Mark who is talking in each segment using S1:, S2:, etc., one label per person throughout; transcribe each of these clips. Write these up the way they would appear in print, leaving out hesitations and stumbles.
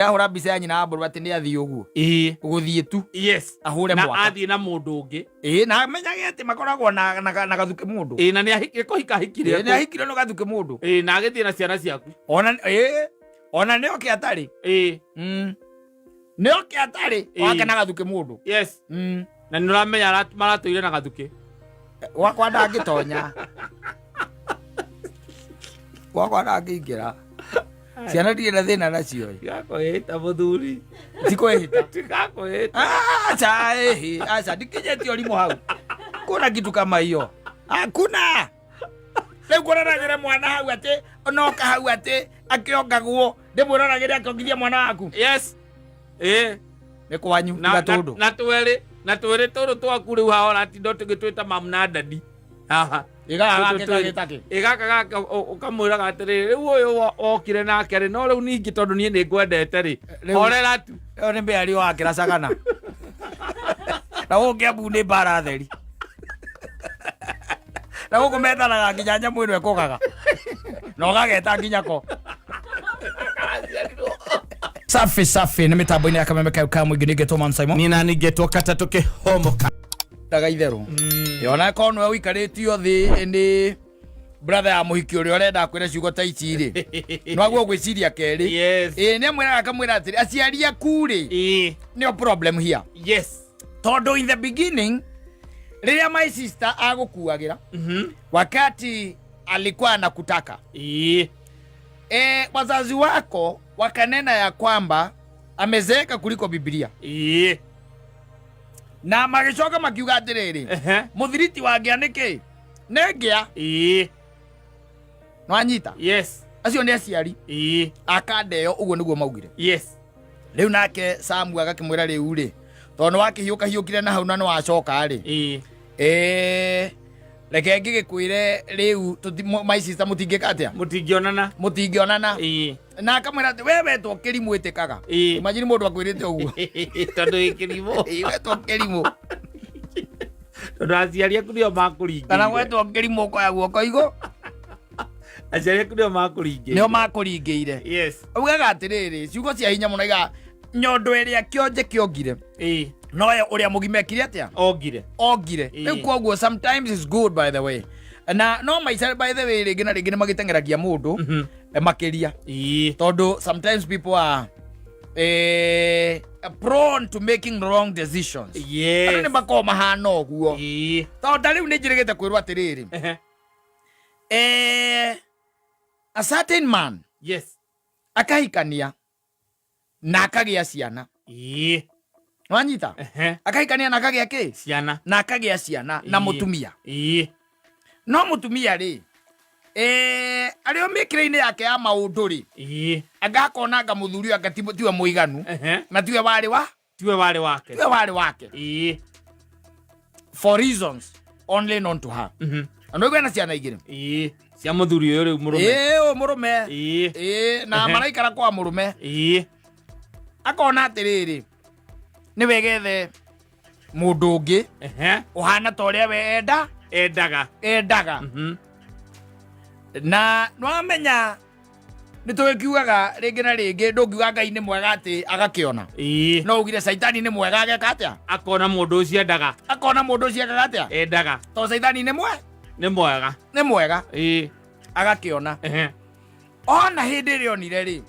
S1: Ahũra mbica ya nyina wa mbũrũ atĩ nĩ athiĩ ũguo. Gũthiĩ tu. Ahũre
S2: Na
S1: mwaka.
S2: athiĩ na mũndũ ũngĩ.
S1: Ĩĩ, na amenyage atĩ makoragwo na gathukĩ mũndũ.
S2: Ĩĩ, na nĩ kũhika ahikire.
S1: Ĩĩ, nĩ ahikire no gathukĩ mũndũ.
S2: Ĩĩ, na agĩthiĩ na ciana ciaku.
S1: Ona ĩĩ, ona nĩ oke atarĩ. Nĩ oke atarĩ. Wake na gathukĩ mũndũ.
S2: Na nĩ ũramenya maratũire na gathukĩ.
S1: Gwakwa ndangĩtonya. Gwakwa ndangĩingĩra. Ciana ndirĩ na thĩna nacio.
S2: Tigakwĩhĩta mũthuri.
S1: Tikwĩhĩta.
S2: Tigakwĩhĩta.
S1: Acha, ehe, acha, ndikinyĩtie ũrimũ hau. Kuna kitu kama hiyo. Hakuna. Rĩu kũroragĩre mwana hau atĩ onoka hau atĩ akĩongagwo ndĩmwĩroragĩre akĩongithia mwana waku.
S2: Yes.
S1: Nĩ kwanyu tiga tũndũ.
S2: Na twĩrĩ, na twĩrĩ tũrũ twaku rĩu haha ũratinda ũtũgĩtwĩta mamu na dadi. Haha.
S1: Ĩgaka gake gagĩta kĩ?
S2: Ĩ gaka gake ũkamwĩraga atĩrĩrĩ, rĩu ũyũ wokire nake rĩ, no rĩu ningĩ tondũ niĩ nĩ ngwendete rĩ,
S1: Rĩu-
S2: horera tu.
S1: Ĩyo nĩ mĩario wa kĩracagana. Na gũkũ Kĩambu nĩ mbara theri. Na gũkũ metanaga nginya nyamũ ĩno ĩkũgaga. Na ũgageta nginya ko. Safi safi nĩ mĩtambo-inĩ ya kameme kayo ka mũingĩ nĩngetwo Man Simon.
S2: Niĩ nani ngetwo katatũ kĩhomoka.
S1: Ndaga itherũ. Yona korwo nĩwe ũikarĩtio thĩ nĩ brother ya mũhiki ũrĩa ũrenda akwĩre ciugo ta ici rĩ. Nĩwaguo gwĩciria kerĩ. Ĩĩ nĩ amwĩraga akamwĩra atĩrĩ aciari aku rĩ nĩo problem here. Tondũ in the beginning rĩrĩa my sister agũkuagĩra wakati alikuwa anakutaka wazazi wako wakanena ya kwamba amezeeka kuliko Biblia. Na magĩcoka makiuga atĩrĩrĩ, mũthiriti wa ngĩa nĩ kĩ? Nĩ ngĩa. Nwanyita? Acio nĩ aciari. Akanda ĩyo ũguo nĩguo maugire. Rĩu nake Samu agakĩmwĩra rĩu rĩ, tondũ nĩ wakĩhiũka hiũkire na hau na nĩ wacoka rĩ. Reke ngĩgĩkwĩre rĩu my sister mũtingĩka atĩa?
S2: Mũtingĩonana.
S1: Mũtingĩonana. Na akamwĩra atĩ we wetwo kĩrimũ ĩtĩkaga. Imagine mũndũ akwĩrĩte ũguo.
S2: Tondũ wĩ kĩrimũ.
S1: Wetwo kĩrimũ.
S2: Tondũ aciari aku nĩo makũringĩire.
S1: Kana wetwo kĩrimũ ũkoya guoko igũ.
S2: Aciari aku nĩo makũringĩire.
S1: Nĩo makũringĩire. Augaga atĩrĩrĩ, ciugo cia hinya mũno iga nyondo ĩrĩa kĩonje kĩongire. Noyo ũrĩa mũgima ekire atĩa?
S2: Ongire.
S1: Ongire. Rĩu koguo sometimes is good by the way. Na no maica by the way rĩngĩ na rĩngĩ nĩ magĩteng'eragia mũndũ makĩria. Tondũ sometimes people are prone to making wrong decisions. Andũ nĩ makoragwo mahana ũguo. Tondũ ta rĩu nĩ njĩrĩgĩte kwĩrwo atĩrĩrĩ. A certain man akahikania na akagĩa ciana. Wanyita? Akahikania na akagĩa kĩ?
S2: Ciana.
S1: Na akagĩa ciana na mũtumia. No mũtumia rĩ, arĩ o mĩkĩre-inĩ yake ya maũndũ rĩ, anga akona anga mũthuri ũyũ anga tiwe mũiganu, na tiwe warĩ wa?
S2: Tiwe warĩ wake.
S1: Tiwe warĩ wake. For reasons only known to her. Na nĩ ũiguaga na ciana igĩrĩ?
S2: Cia mũthuri ũyũ rĩu mũrũme.
S1: Ũyũ mũrũme. Na maraikara kwa mũrũme. Akona atĩrĩrĩ, nĩ wega ethe mũndũ ũngĩ ũhana ta ũrĩa we enda.
S2: Endaga.
S1: Endaga. Na nĩwamenya nĩ tũgĩkiugaga rĩngĩ na rĩngĩ ndũngiuga Ngai nĩ mwega atĩ agakĩona. No ugire Caitani nĩ mwega ageka atĩa?
S2: Akona mũndũ ũcio endaga.
S1: Akona mũndũ ũcio ekaga atĩa?
S2: Endaga.
S1: Tondũ Caitani nĩ mwe?
S2: Nĩ mwega.
S1: Nĩ mwega. Agakĩona. Ona hĩndĩ ĩrĩa onire rĩ,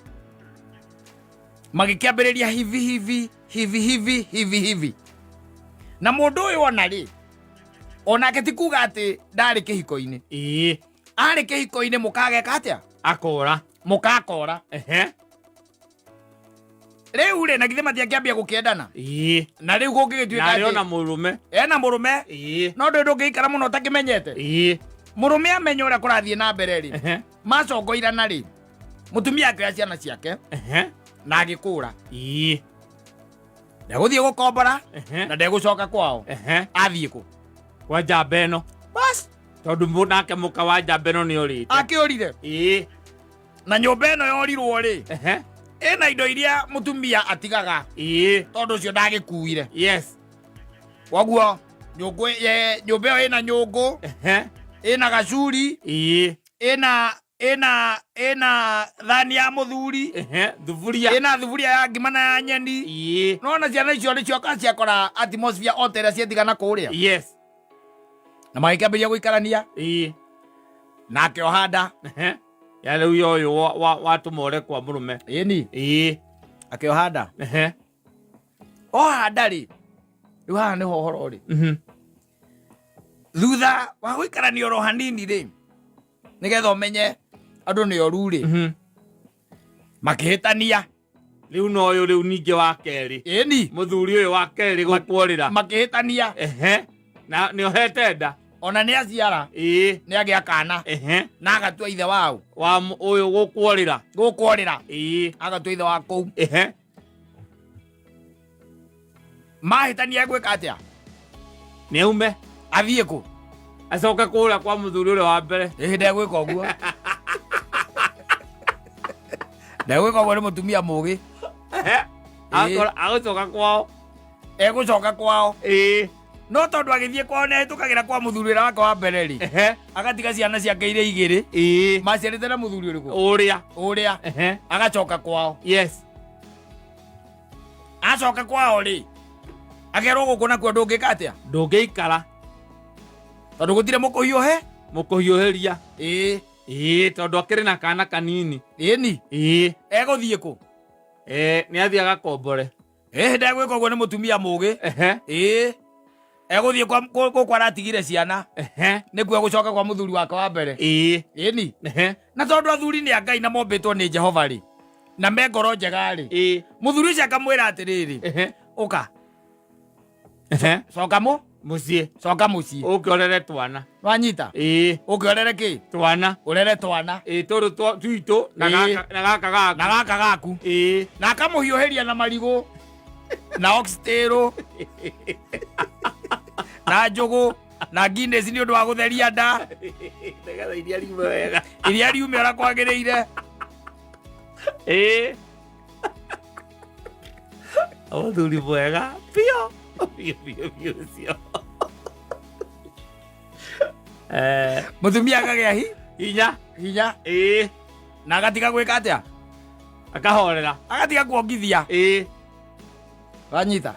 S1: magĩkĩambĩrĩria hivi hivi hivi hivi hivi hivi. Na mũndũ ũyũ ona rĩ, onake ti kuga atĩ ndarĩ kĩhiko-inĩ. Arĩ kĩhiko-inĩ mũkageka atĩa?
S2: Akora.
S1: Mũkakora. Rĩu rĩ, na githĩ matiakĩambia gũkĩendana? Na rĩu gũngĩgĩtuĩka
S2: Na arĩ
S1: atĩ
S2: ona mũrũme.
S1: Ena mũrũme. No ndũĩ ndũngĩikara mũno ũtakĩmenyete. Mũrũme amenya ũrĩa kũrathiĩ na mbere rĩ, macongoirana rĩ, mũtumia akĩoya ciana ciake na agĩkũra. Ndegũthiĩ gũkombora na ndegũcoka kwao. Athiĩ kũ?
S2: Kwa njamba ĩno.
S1: Bas.
S2: Tondũ nake mũka wa njamba ĩno nĩ orĩte.
S1: Akĩũrire. Na nyũmba ĩno yorirwo rĩ, ĩna indo iria mũtumia atigaga. Tondũ ũcio ndagĩkuire. Koguo nyũngũ ĩna nyũngũ, ĩna gacuri, Ĩna ĩna thani ya mũthuri.
S2: Ehe, thuburia.
S1: Ĩna thuburia ya ngima na ya nyeni. Nona ciana icio nĩ cioka ciakora atmosphere o ta ĩrĩa ciatigana kũrĩa. Na magĩkĩambĩrĩria gũikarania. Na akĩoha nda.
S2: Ehe. Ya rĩu ya ũyũ watũma ũre kwa mũrũme.
S1: Ĩni. Akĩoha nda. Oha nda rĩ, rĩu haha nĩho ũhoro ũrĩ. Thutha wa gũikarania oro hanini rĩ, nĩgetha ũmenye andũ nĩ oru rĩ, makĩhĩtania.
S2: Rĩu no ũyũ rĩu ningĩ wa kerĩ.
S1: Ĩni.
S2: Mũthuri ũyũ wa kerĩ gũkworĩra.
S1: Makĩhĩtania.
S2: Ehe. Na nĩ ohete nda.
S1: Ona nĩ aciara. Nĩ agĩa kana. Na agatua ithe wao.
S2: Wa ũyũ gũkworĩra.
S1: Gũkworĩra. Agatua ithe wa kũu. Mahĩtania egwĩka atĩa?
S2: Nĩ aume.
S1: Athiĩ kũ?
S2: Acoke kũrĩa kwa mũthuri ũrĩa wa mbere.
S1: Ĩĩ ndegwĩka ũguo. Ndegwĩka ũguo nĩ mũtumia mũgĩ.
S2: Agũcoka kwao.
S1: Egũcoka kwao. No tondũ agĩthiĩ kwao nĩ ahĩtũkagĩra kwa mũthuri ũrĩa wake wa mbere rĩ. Agatiga ciana ciake irĩ igĩrĩ. Maciarĩte na mũthuri ũrĩkũ?
S2: Ũrĩa.
S1: Ũrĩa. Agacoka kwao.
S2: Yes.
S1: Acoka kwao rĩ, akerwo gũkũ nakuo ndũngĩka atĩa?
S2: Ndũngĩikara.
S1: Tondũ gũtirĩ mũkũhiũhe?
S2: Mũkũhiũhĩria.
S1: Ĩĩ.
S2: Ĩĩ, tondũ akĩrĩ na kana kanini.
S1: Ĩni.
S2: Ĩĩ.
S1: Egũthiĩ kũ?
S2: Ĩĩ, nĩ athiĩ agakombore.
S1: Ĩĩ, ndegwĩka ũguo nĩ mũtumia mũgĩ. Ĩĩ. Egũthiĩ gũkũ aratigire ciana. Nĩkuo egũcoka kwa mũthuri wake wa mbere.
S2: Ĩĩ.
S1: Ĩni. Na tondũ athuri nĩ a Ngai na mombĩtwo nĩ Jehova rĩ, na me ngoro njega rĩ, mũthuri ũcio akamwĩra atĩrĩrĩ, ũka. Coka
S2: Mũciĩ.
S1: Coka mũciĩ.
S2: Ũke ũrere twana.
S1: Wanyita?
S2: Ĩĩ.
S1: Ũke ũrere kĩ?
S2: Twana.
S1: Ũrere twana.
S2: Ĩĩ, tũrũ twitũ na gaka, na gaka gaku.
S1: Na gaka gaku.
S2: Ĩĩ.
S1: Na akamũhiũhĩria na marigũ. Na oxtail. Na njũgũ. Na Guinness nĩ ũndũ wa gũtheria nda.
S2: Nĩgetha iria riume wega.
S1: Iria riume ũrĩa kwagĩrĩire.
S2: Ĩĩ. Mũthuri mwega biũ. Biũ, biũ, biũ ũcio.
S1: Mũtumia akagĩa
S2: hinya.
S1: Hinya.
S2: Ĩĩ.
S1: Na agatiga gwĩka atĩa?
S2: Akahorera.
S1: Agatiga kuongithia.
S2: Ĩĩ.
S1: Wanyita?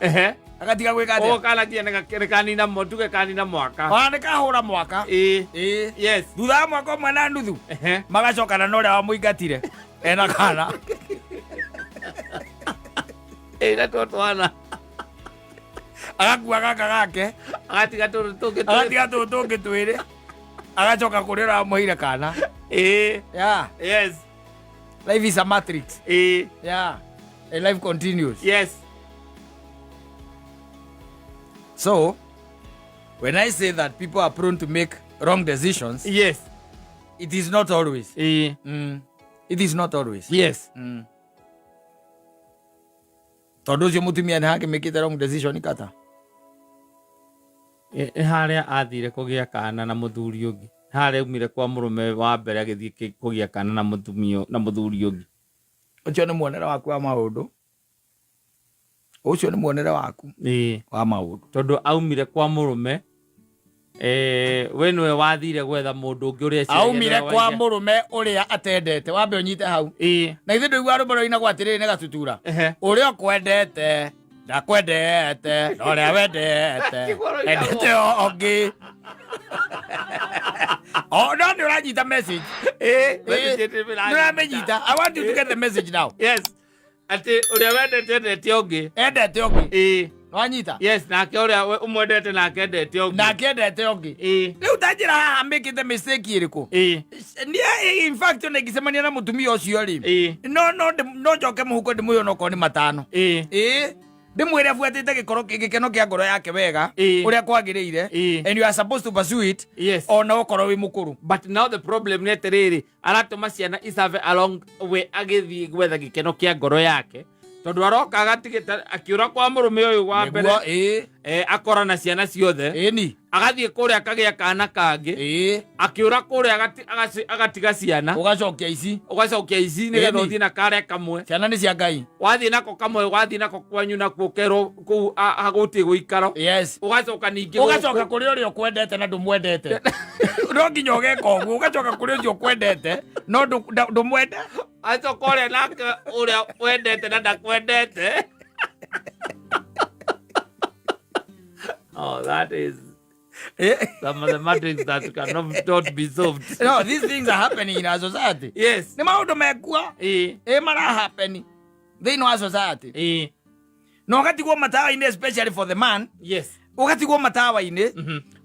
S1: Agatiga gwĩka atĩa?
S2: Ũguo kana kinya nĩ kanina tuge kanina mwaka.
S1: Ona nĩ kahũra mwaka.
S2: Ĩĩ.
S1: Ĩĩ.
S2: Yes.
S1: Thutha wa mwaka ũmwe na nuthu. Magacokana na ũrĩa wamũingatire. Ena kana.
S2: Ĩĩ, na tuo twana.
S1: Agakua gaka gake.
S2: Agatiga tũtũ tũngĩ twĩrĩ.
S1: Agatiga tũtũ tũngĩ twĩrĩ. Agacoka kũrĩ ũrĩa wamũheire kana.
S2: Ĩĩ.
S1: Yeah.
S2: Yes.
S1: Life is a matrix.
S2: Ĩĩ.
S1: Yeah. And life continues.
S2: Yes.
S1: So, when I say that people are prone to make wrong decisions,
S2: Yes.
S1: it is not always.
S2: Ĩĩ.
S1: It is not always.
S2: Yes.
S1: Tondũ ũcio mũtumia nĩ hakĩmĩkĩte wrong decision kata.
S2: Ĩ harĩa athire kũgĩa kana na mũthuri ũngĩ. Harĩa aumire kwa mũrũme wa mbere agĩthiĩ kũgĩa kana na mũtumia na mũthuri ũngĩ.
S1: Ũcio nĩ muonere waku wa maũndũ. Ũcio nĩ muonere waku
S2: Ĩĩ.
S1: wa maũndũ.
S2: Tondũ aumire kwa mũrũme, we nĩwe wathire gwetha mũndũ ũngĩ ũrĩa eciragia
S1: Aumire
S2: nĩwe
S1: kwa
S2: waige.
S1: mũrũme ũrĩa atendete. Wambe ũnyite hau.
S2: Ĩĩ.
S1: Na ithuĩ ndũiguaga rwĩmbo rũinagwo atĩrĩrĩ nĩ gatutura. Ũrĩa ũkwendete ndakwendete, na ũrĩa wendete
S2: Tiguo rũinagwo.
S1: endete ũngĩ. Oh, no nĩ ũranyita message.
S2: Ĩĩ,
S1: Ĩĩ,
S2: message nĩ
S1: nĩ ũramĩnyita. I want you to get the message now.
S2: Yes. Atĩ ũrĩa wendete endete ũngĩ.
S1: Endete ũngĩ.
S2: Ĩĩ.
S1: Nwanyita?
S2: Yes, nake ũrĩa ũmwendete nake endete ũngĩ.
S1: Nake endete ũngĩ.
S2: Ĩĩ.
S1: Rĩu ta njĩra haha mĩkĩte mistake ĩrĩkũ?
S2: Ĩĩ.
S1: Niĩ, in fact, ona ingĩcemania na mũtumia ũcio rĩ,
S2: Ĩĩ.
S1: no no njoke mũhuko ndĩmwĩre onokorwo nĩ matano.
S2: Ĩĩ.
S1: Ĩĩ. Ndĩmwĩre abuatĩte gĩkeno kĩa ngoro yake wega,
S2: Ĩĩ.
S1: ũrĩa kwagĩrĩire.
S2: Ĩĩ.
S1: And you are supposed to pursue it.
S2: Yes.
S1: Ona ũkorwo wĩ mũkũrũ.
S2: But now the problem nĩ atĩrĩrĩ, aratũma ciana isave along we agĩthiĩ gwetha gĩkeno kĩa ngoro yake. Tondũ aroka agatigĩta akĩũra kwa mũrũme ũyũ wa mbere.
S1: Nĩguo, ĩĩ.
S2: Akora na ciana ciothe.
S1: Ĩni.
S2: Agathiĩ kũrĩa akagĩa kana kangĩ.
S1: Ĩĩ.
S2: Akĩũra kũrĩa agatiga ciana.
S1: Ũgacokia ici.
S2: Ũgacokia ici nĩgetha
S1: Ĩni.
S2: ũthiĩ na karĩa kamwe.
S1: Ciana nĩ cia Ngai.
S2: Wathiĩ nako kamwe, wathiĩ nako kwanyu nakuo ũkerwo kũu hagũtirĩ gũikaro.
S1: Yes.
S2: Ũgacoka ningĩ
S1: Ũgacoka
S2: gũkũ.
S1: kũrĩ ũrĩa ũkwendete na ndũmwendete. No nginya ũgeka ũguo, ũgacoka kũrĩ ũcio ũkwendete no ndũmwende.
S2: Acoka ũrĩa nake ũrĩa wendete na ndakwendete. Oh, that is some mathematics that cannot not be solved.
S1: No, these things are happening in our society.
S2: Yes.
S1: Nĩ maũndũ mekuo.
S2: Ĩ.
S1: Ĩ mara happen thĩinĩ wa society.
S2: Ĩ.
S1: Na ũgatigwo matawa-inĩ, especially for the man. Ũgatigwo matawa-inĩ,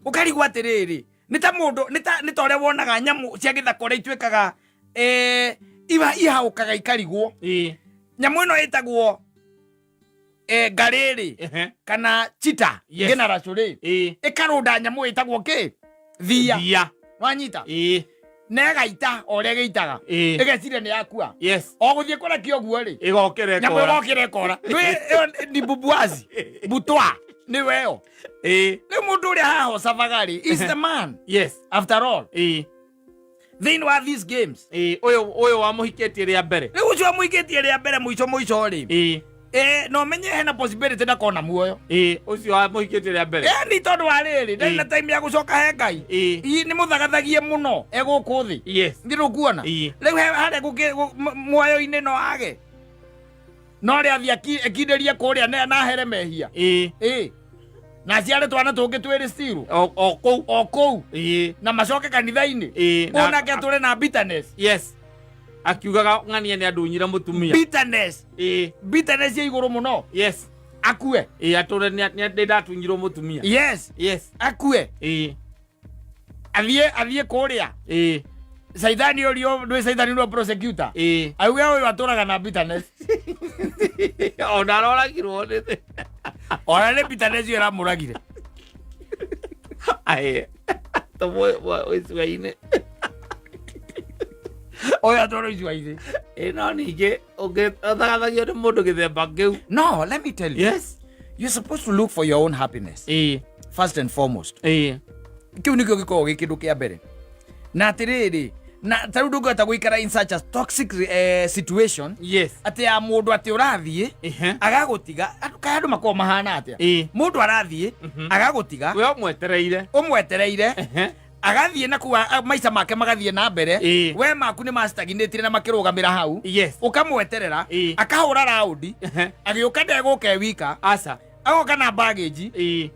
S1: ũkarigwo atĩrĩrĩ, nĩ ta mũndũ, nĩ ta ũrĩa wonaga nyamũ cia gĩthaka ũrĩa ituĩkaga, ihaũkaga ikarigwo. Nyamũ ĩno ĩtagwo ngarĩrĩ kana chita ngĩnaracũ rĩ, ĩkarũnda nyamũ ĩtagwo kĩ thia.
S2: Thia.
S1: Wanyita?
S2: Ĩ.
S1: Na ĩgaita o ũrĩa ĩgĩitaga, ĩgeciria nĩ yakua. O gũthiĩ kũrekia ũguo rĩ,
S2: Ĩgokĩra.
S1: Nyamũ
S2: ĩkora.
S1: ĩgokĩra ĩkora. Ĩyo ni bubuazi butwa nĩwe ĩyo. Rĩu mũndũ ũrĩa haha ũcabaga rĩ is the man, after all, thĩinĩ wa these games.
S2: Ĩ, ũyũ wamũhikĩtie rĩa mbere.
S1: Rĩu ũcio amũikĩtie rĩa mbere, mũico mũico rĩ, no menye hena possibility ndakona muoyo.
S2: Ĩ, ũcio wamũhikĩtie rĩa mbere.
S1: Ni tondũ wa rĩrĩ, ndarĩ na time ya gũcoka he Ngai. Nĩ mũthagathagie mũno e gũkũ thĩ. Nĩ rũkuona. Rĩu harĩa muoyo-inĩ no age no rĩa athiĩ akindĩrie kũrĩa na ahere mehia. Na aciare twana tũngĩ twĩrĩ still.
S2: O kũu.
S1: O kũu. Na macoke kanitha-inĩ. Onake atũre na bitterness.
S2: Yes, akiugaga ng'ania nĩ andunyire mũtumia.
S1: Bitterness. Bitterness ya igũrũ mũno. Akue.
S2: Ĩ, atũre nĩ ndatunyirwo mũtumia.
S1: Akue. Athiĩ kũrĩa caithani ũrio ndwĩ caithani nĩwe prosecutor. Auge ũyũ atũraga na bitterness.
S2: Ona aroragirwo nĩ
S1: Ona nĩ bitterness ĩyo ĩramũragire.
S2: Aĩ tũmwe icua-inĩ.
S1: Ũyũ atũra icua-inĩ.
S2: Ĩ, no ningĩ ũngĩthagathagio nĩ mũndũ gĩthemba kĩu.
S1: No, let me tell you, you're supposed to look for your own happiness first and foremost. Kĩu nĩkĩo gĩkoragwo gĩ kĩndũ kĩa mbere. Na atĩrĩrĩ, na ta rĩu ndũngĩhota gũikara in such a toxic situation atĩ ya mũndũ atĩ ũrathiĩ agagũtiga. Kaĩ andũ makoragwo mahana atĩa? Mũndũ arathiĩ agagũtiga.
S2: We ũmwetereire.
S1: Ũmwetereire, agathiĩ na kuu, maica make magathiĩ na mbere. We maku nĩ mastaginĩtire na makĩrũgamĩra hau. Ũkamweterera, akahũra raundi, agĩũka ndegũka e wika.
S2: Aca.
S1: Agoka na baggage.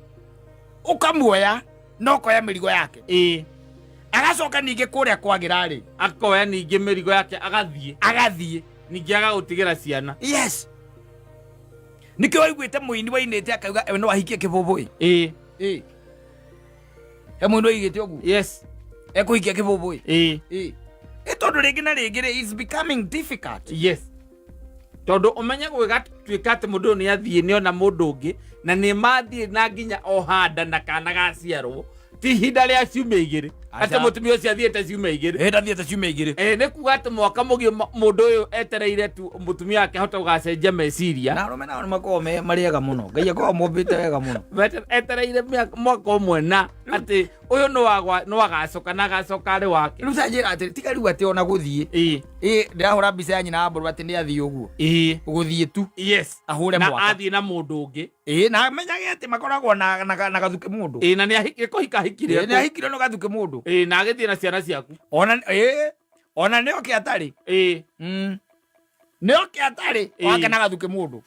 S1: Ũkamuoya na ũkoya mĩrigo yake. Agacoka ningĩ kũrĩa kwagĩra rĩ,
S2: akoya ningĩ mĩrigo yake agathiĩ.
S1: Agathiĩ.
S2: Ningĩ agagũtigĩra ciana.
S1: Yes, nĩkĩo waiguĩte mũini wainĩte akauga no ahikie kĩbũbũĩ. Ĩ, he mũini waigĩte ũguo, ekũhikia kĩbũbũĩ. Ĩ, tondũ rĩngĩ na rĩngĩ rĩ, it's becoming difficult.
S2: Yes, tondũ ũmenye gwĩgatuĩka atĩ mũndũ ũyũ nĩ athiĩ nĩ ona mũndũ ũngĩ na nĩ mathiĩ na nginya ohanda na kana gaciarwo ti ihinda rĩa ciumia 2 atĩ
S1: Aca.
S2: Mũtumia ũcio athiĩte ciumia 2.
S1: Ĩ, ndathiĩte ciumia 2.
S2: Ĩ, nĩ kuga atĩ mwaka mũgima mũndũ ũyũ etereire tu mũtumia wake ahote gũgacenjia meciria.
S1: Na arũme nao nĩ makoragwo marĩ ega mũno, Ngai akoragwo mombĩte wega mũno.
S2: Etereire mwaka ũmwe na atĩ ũyũ nĩ wagacoka na agacoka arĩ wake.
S1: Rĩu ta njĩra atĩrĩ, tiga rĩu atĩ ona gũthiĩ. Ĩ, ndĩrahũra mbica ya nyina wa mbũrũ atĩ nĩ athiĩ ũguo, gũthiĩ tu ahũre
S2: na
S1: mwaka.
S2: Athiĩ na mũndũ ũngĩ.
S1: Ĩ, na amenyage atĩ makoragwo na gathuke mũndũ.
S2: Ĩ, na nĩ kũhika ahikire.
S1: Ĩ, nĩ ahikire no gathuke mũndũ.
S2: Ĩ, na agĩthiĩ na ciana ciaku.
S1: Ona ĩ, ona nĩ oke atarĩ. Nĩ oke atarĩ. Wake na gathuke mũndũ.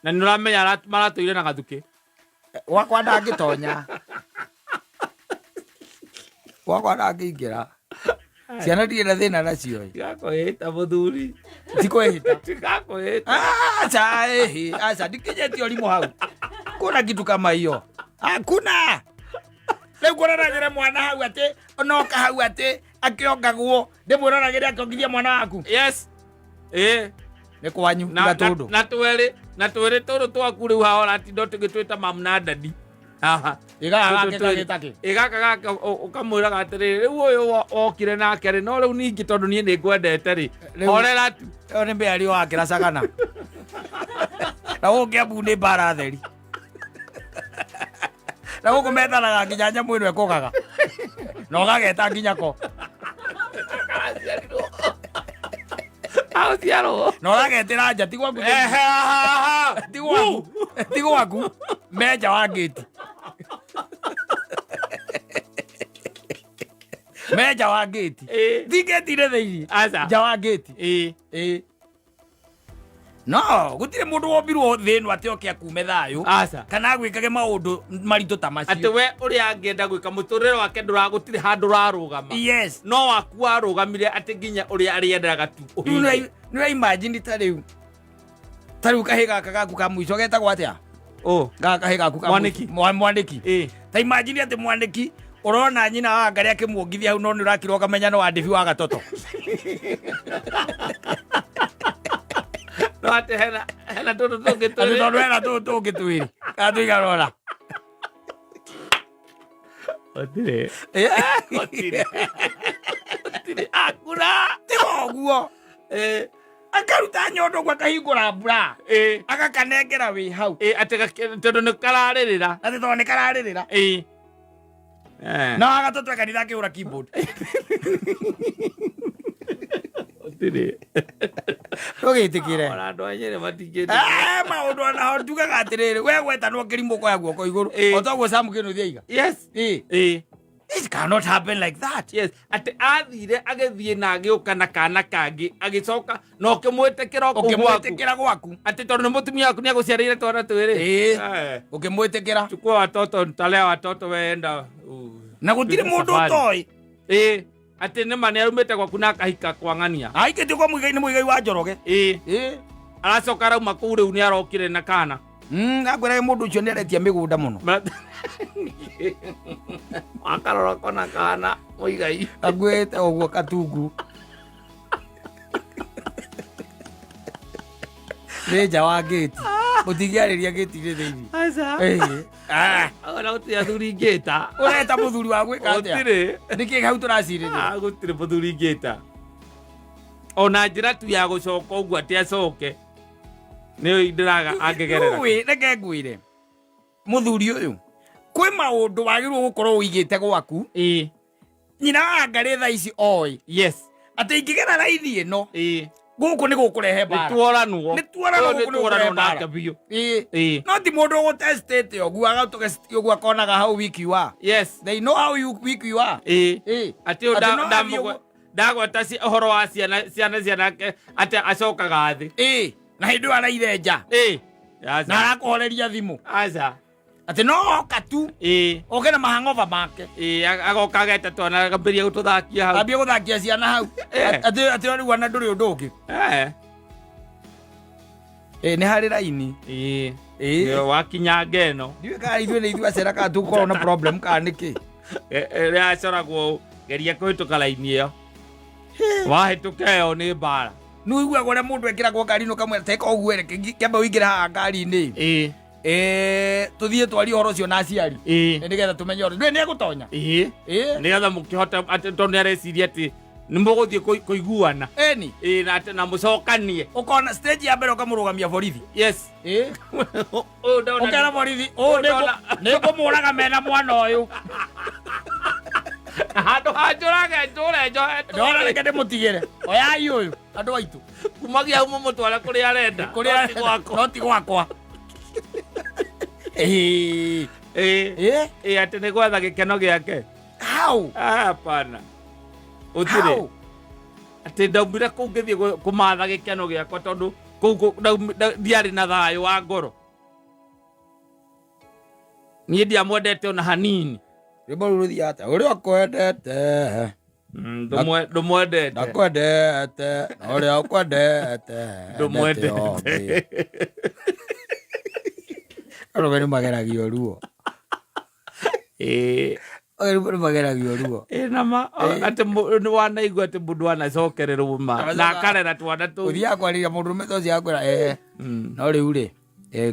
S2: Na nĩ ũramenya maratũire na gathukĩ.
S1: Gwakwa ndangĩtonya, gwakwa ndangĩingĩra, ciana ndirĩ na thĩna nacio ĩ.
S2: Tigakwĩhĩta mũthuri.
S1: Tikwĩhĩta.
S2: Tigakwĩhĩta.
S1: Acha, ehe, acha ndikinyĩtie ũrimũ hau, kuna kitu kama hiyo hakuna. Rĩu kũroragĩre mwana hau atĩ onoka hau atĩ akĩongagwo, ndĩmwĩroragĩre akĩongithia mwana waku.
S2: Yes, ĩ.
S1: Nĩ kwanyu.
S2: Na,
S1: tiga
S2: na,
S1: tũndũ.
S2: Na twĩrĩ tũrũ twaku rĩu haha ũratinda tũgĩtwĩta mamu na dadi haha.
S1: Ĩgaka
S2: Tũtũ
S1: gake
S2: twĩrĩ.
S1: gagĩta kĩ?
S2: Ĩ, gaka gake ũkamwĩraga atĩrĩrĩ, rĩu ũyũ wokire nake rĩ, no rĩu ningĩ tondũ niĩ nĩ ngwendete rĩ, horera tu.
S1: Ĩyo nĩ mĩario wa kĩracagana na gũkũ Kĩambu nĩ mbara theri, na gũkũ methanaga nginya nyamũ ĩno ĩkũgaga na ũgageta nginya ko.
S2: Aciarwo.
S1: Na ũragetĩra nja, ti gwaku. Ti gwaku, ti gwaku, menja wa ngĩti. Me nja wa ngĩti. Ti ngĩti-inĩ thĩinĩ.
S2: Aca.
S1: Nja wa ngĩti. Ĩĩ. No, gũtirĩ mũndũ wombirwo thĩ ĩno atĩ oke akume thayũ.
S2: Aca.
S1: Kana agwĩkage maũndũ maritũ ta macio.
S2: Atĩ we ũrĩa angĩenda gwĩka mũtũrĩre wake ndũragũtirĩ handũ ũrarũgama.
S1: Yes.
S2: No waku warũgamire atĩ nginya ũrĩa arĩendaga tu
S1: Rĩu
S2: ũhingie.
S1: nĩ ũra imagine ta rĩu. Ta rĩu kahĩ gaka gaku ka mũico getagwo atĩa?
S2: Ũ.
S1: Gaka kahĩ gaku ka
S2: Mwanĩki.
S1: Mwanĩki.
S2: Ĩĩ.
S1: Ta imagine atĩ mwanĩki ũrona nyina wa ngarĩ akĩmuongithia hau no nĩ ũrakirwo ũkamenya no wandibi wa gatoto.
S2: No atĩ hena tũndũ tũngĩ
S1: Atĩ
S2: twĩrĩ.
S1: tondũ hena tũũ tũngĩ twĩrĩ. Kana tũigana ũna.
S2: Gũtirĩ. Gũtirĩ. Gũtirĩ. Akura.
S1: Tiga ũguo. Akaruta nyondo ũguo akahingũra mbura. Agakanengera wĩ hau.
S2: Ĩĩ atĩ tondũ nĩ kararĩrĩra.
S1: Atĩ tondũ nĩ kararĩrĩra.
S2: Ĩĩ.
S1: Na agatũtwe kanitha akĩhũra keyboard.
S2: Gũtirĩ.
S1: Ndũgĩtĩkĩre.
S2: Ona andũ a Nyĩrĩ matingĩtĩkĩra.
S1: Maũndũ onaho njugaga atĩrĩrĩ, we gwetanwo kĩrimũ ũkoya guoko igũrũ. O toguo Sam Kĩnuthia aiga.
S2: Yes.
S1: Ĩĩ.
S2: Ĩĩ.
S1: It cannot happen like that.
S2: Yes. Atĩ athire agĩthiĩ na agĩũka na kana kangĩ agĩcoka na ũkĩmwĩtĩkĩra o kũu gwaku.
S1: Ũkĩmwĩtĩkĩra gwaku.
S2: Atĩ tondũ nĩ mũtumia waku nĩ agũciarĩire twana twĩrĩ.
S1: Ĩĩ. Ũkĩmwĩtĩkĩra.
S2: Chukua watoto nitalea watoto weenda.
S1: Na gũtirĩ mũndũ ũtoĩ.
S2: Ĩĩ. Atĩ nĩ ma nĩ arumĩte gwaku na akahika kwa ng'ania.
S1: Aikĩtio kwa Muigai nĩ Muigai wa Njoroge.
S2: Ĩĩ.
S1: Ĩĩ.
S2: Aracoka arauma kũu rĩu nĩ arokire na kana.
S1: Akwĩraga mũndũ ũcio nĩ aretia mĩgũnda mũno.
S2: Akarora kona kana Muigai.
S1: Akuĩte ũguo katungu. Nĩ nja wa ngĩti. Mũtingĩarĩria ngĩti-inĩ thĩinĩ.
S2: Aca.
S1: Ĩĩ. Ah.
S2: Ona gũtirĩ athuri ingĩta.
S1: Ũreta mũthuri wa gwĩka atĩa?
S2: Gũtirĩ.
S1: Nĩkĩ hau tũracirĩrĩra?
S2: Ah, gũtirĩ mũthuri ingĩta. Ona njĩra tu ya gũcoka ũguo atĩ acoke. Nĩyo ndĩraga angĩgerera.
S1: Rĩu reke ngwĩre mũthuri ũyũ kwĩ maũndũ wagĩrĩirwo gũkorwo ũigĩte gwaku.
S2: Ĩĩ.
S1: Nyina wa ngarĩ thaa ici oĩ.
S2: Yes.
S1: Atĩ ingĩgera raithi ĩno.
S2: Ĩĩ.
S1: Gũkũ nĩ gũkũrehe mbara.
S2: Nĩtuoranwo.
S1: Nĩtuoranwo
S2: Ũyũ
S1: gũkũ nĩ gũkũrehe
S2: nĩtuoranwo
S1: mbara.
S2: nake biũ.
S1: Ĩĩ.
S2: Ĩĩ.
S1: No ti mũndũ ũgũtestĩte ũguo agatũgesti ũguo akonaga how weak you are.
S2: Yes.
S1: They know how you weak you are.
S2: Ĩĩ.
S1: Ĩĩ.
S2: Atĩ ũyũ
S1: Atĩ no athiĩ ũguo.
S2: ndagweta ũhoro wa ciana cianake atĩ acokaga thĩ.
S1: Ĩĩ. Na hĩndĩ ĩyo araire nja.
S2: Ĩĩ.
S1: Na arakũhoreria thimũ.
S2: Aca.
S1: Atĩ no oka tu.
S2: Ĩĩ.
S1: Oke na mahang'ova make.
S2: Ĩĩ, agoka ageta twana agambĩrĩria gũtũthakia hau.
S1: Ambie gũthakia ciana hau. Atĩ atĩ rĩu ona ndũrĩ ũndũ ũngĩ. Ĩĩ, nĩ harĩ raini.
S2: Ĩĩ.
S1: Ĩĩ.
S2: Nĩ wakinyanga ĩno.
S1: Ndiũĩ kana ithuĩ nĩ ithuĩ acera kana tũgũkorwo na problem kana nĩkĩ.
S2: Ĩrĩa yacoragwo ũũ, geria kũhĩtũka raini ĩyo. Wahĩtũka ĩyo nĩ mbara.
S1: Nĩ ũiguaga ũrĩa mũndũ ekĩragwo ngari-inĩ ũkamwĩra teka ũguo reke kĩambe ũingĩre haha ngari-inĩ.
S2: Ĩĩ.
S1: Tũthiĩ twarie ũhoro ũcio na aciari.
S2: Ĩĩ.
S1: Nĩgetha tũmenye ũrĩa. Ndũĩ nĩ egũtonya?
S2: Ĩĩ.
S1: Ĩĩ.
S2: Nĩgetha mũkĩhote atĩ tondũ nĩ areciria atĩ nĩ mũgũthiĩ kũiguana.
S1: Ĩni.
S2: Ĩĩ, na atĩ na mũcokanie.
S1: Ũkona stage ya mbere ũkamũrũgamia borithi.
S2: Yes.
S1: Ĩĩ.
S2: Ũyũ ndona
S1: Ũkera borithi, ũyũ nĩ ngũmũraga mena mwana ũyũ.
S2: Handũ ha njũrage njũre njohetwo.
S1: Ndona reke ndĩmũtigĩre. Oyai ũyũ, andũ aitũ.
S2: Kumagia hau mũmũtware kũrĩa arenda.
S1: Kũrĩa
S2: No ti gwakwa.
S1: No ti gwakwa. Ĩĩ.
S2: Ĩĩ.
S1: Ĩĩ.
S2: Ĩĩ, atĩ nĩ gwetha gĩkeno gĩake.
S1: How?
S2: Ah, hapana. Gũtirĩ.
S1: How?
S2: Atĩ ndaumire kũu ngĩthiĩ kũmatha gĩkeno gĩakwa tondũ kũu ndiarĩ na thayũ wa ngoro. Niĩ ndiamwendete ona hanini.
S1: Rwĩmbo rũu rũthiaga atĩa? Ũrĩa ũkwendete.
S2: Ndũmwendete.
S1: Ndakwendete, na ũrĩa ũkwendete,
S2: Ndũmwendete.
S1: endete ũngĩ. Arũme nĩ mageragio ruo.
S2: Ĩĩ.
S1: Arũme nĩ mageragio ruo.
S2: Ĩĩ, na ma, atĩ nĩ wanaigua atĩ mũndũ anacokererwo ma, na akarera twana tũu.
S1: Ũthiaga kwarĩria mũndũrũme ta ũcio akwĩra, no rĩu rĩ,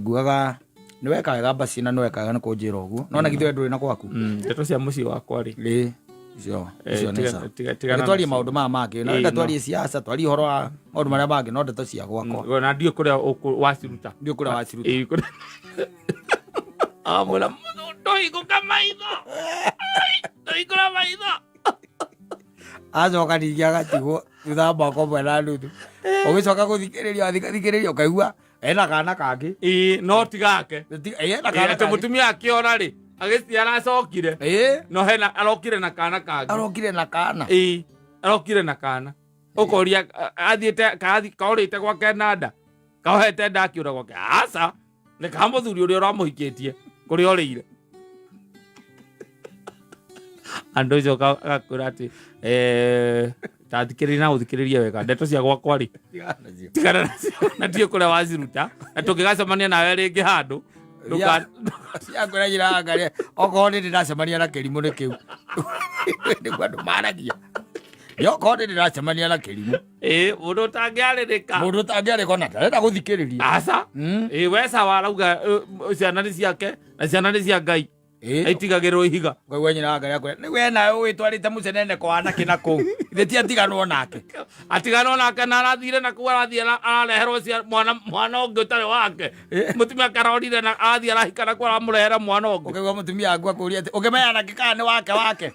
S1: nguaga nĩ weka wega basi na nĩ weka wega nĩ kũnjĩra ũguo. No na githĩ we ndũrĩ na kwaku?
S2: Ndeto cia mũciĩ wakwa rĩ.
S1: Ĩĩ, icio, icio nĩ sawa.
S2: Tigana
S1: Reke twarie
S2: nacio.
S1: maũndũ maya mangĩ. No
S2: Ĩĩ,
S1: reke
S2: no.
S1: twarie siasa, twarie ũhoro wa maũndũ marĩa mangĩ, no ndeto cia gwakwa.
S2: Na ndiũĩ kũrĩa waciruta.
S1: Ndiũĩ kũrĩa waciruta.
S2: Ĩĩ, kũrĩa- Amwĩra, ndũhingũka maitho. Ndũhingũra maitho.
S1: Acoka ningĩ agatigwo thutha wa mwaka ũmwe na nuthu. Ũgĩcoka gũthikĩrĩria, wathikĩrĩria ũkaigua ena kana kangĩ.
S2: Ĩĩ, no ti gake.
S1: Ĩĩ, ena
S2: Ĩĩ,
S1: kana
S2: atĩ
S1: kangĩ.
S2: mũtumia akĩora rĩ, Agĩciara acokire.
S1: Ĩĩ.
S2: No hena arokire na kana kangĩ.
S1: Arokire na kana.
S2: Ĩĩ, arokire na kana. Ũkoria athiĩte kaorĩte gwake na nda. Kaohete nda akĩũra gwake. Aca, nĩ ka mũthuri ũrĩa ũramũhikĩtie kũrĩa orĩire. Andũ ũcio agakwĩra atĩ ta thikĩrĩria na ũthikĩrĩrie wega ndeto cia gwakwa rĩ
S1: Tigana nacio.
S2: tigana nacio na ndiũĩ kũrĩa waciruta na tũngĩgacemania nawe rĩngĩ handũ
S1: Ciakwĩra njĩra angaria okorwo nĩ ndĩracemania na kĩrimũ nĩ kĩu. Nĩguo andũ maragia. Nĩ okorwo nĩ ndĩracemania na kĩrimũ.
S2: Ĩĩ, mũndũ ũtangĩarĩrĩka.
S1: Mũndũ ũtangĩarĩka ona ndarenda gũthikĩrĩria.
S2: Aca. Ĩĩ, we sawa arauga ciana nĩ ciake na ciana nĩ cia Ngai. Aitigagĩrwo ihiga.
S1: Ngaigua nyina wa Ngai akwĩra nĩ we nawe wĩtwarĩte mũceneneko wa nakĩ na kũu. Ithe ti atiganwo nake.
S2: Atiganwo nake na arathire na kũu arathiĩ arareherwo mwana mwana ũngĩ ũtarĩ wake. Mũtumia karorire na arathiĩ arahika na kũu aramũrehera mwana ũngĩ.
S1: Ũkaigua mũtumia waku akũria atĩ ũkĩmenya nakĩ kana nĩ wake wake.